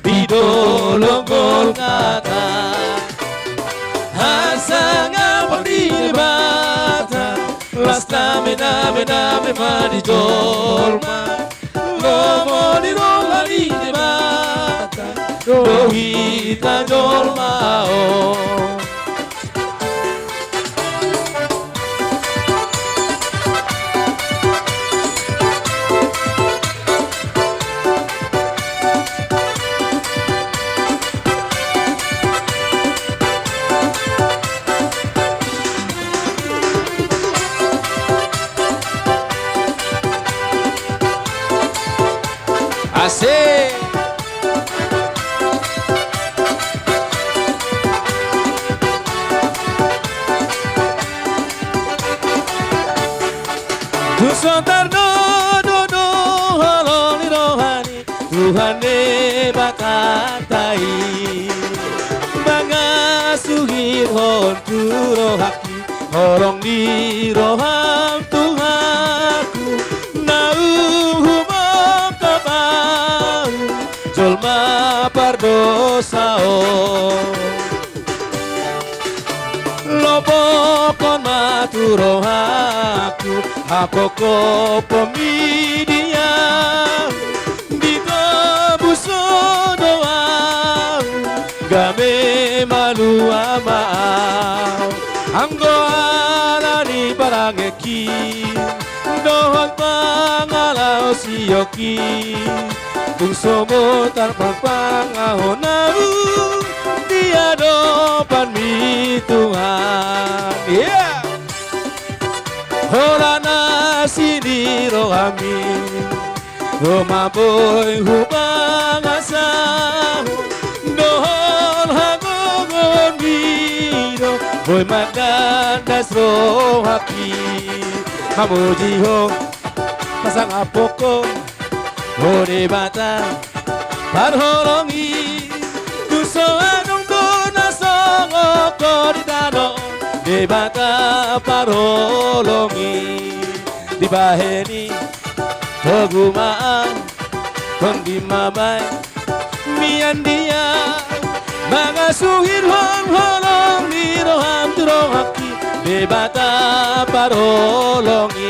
Di dolok Golgota hasangapon ni Debata, las dame, dame, dame ma di jolma. Lomo ni roha ni Debata do hita jolma on. on tu rohangki, holong ni roham Tuhanku, naung humongkop ahu jolma pardosa on. Lopokkon ma tu rohangku hapompon ni dia, ditobus do ahu, gabe malua ma ahu. Anggo ala ni parangeanki dohot pangalaosionki, tung so motar pangahononku di adopanmi Tuhan. Ia. Holan asi ni rohami do mamboan hubangasa, dohot hagogoonmi do boi mandandas rohangki. Mamuji Ho, pasangaphon Ho, Ho Debata parholong i, tung so adong do na songon Ho di tano on, Debata parholong i. Dibahen i togu ma ahu, tondi ma bahen mian dia, mangasuhon holong ni roham tu rohangki, Debata parholong i.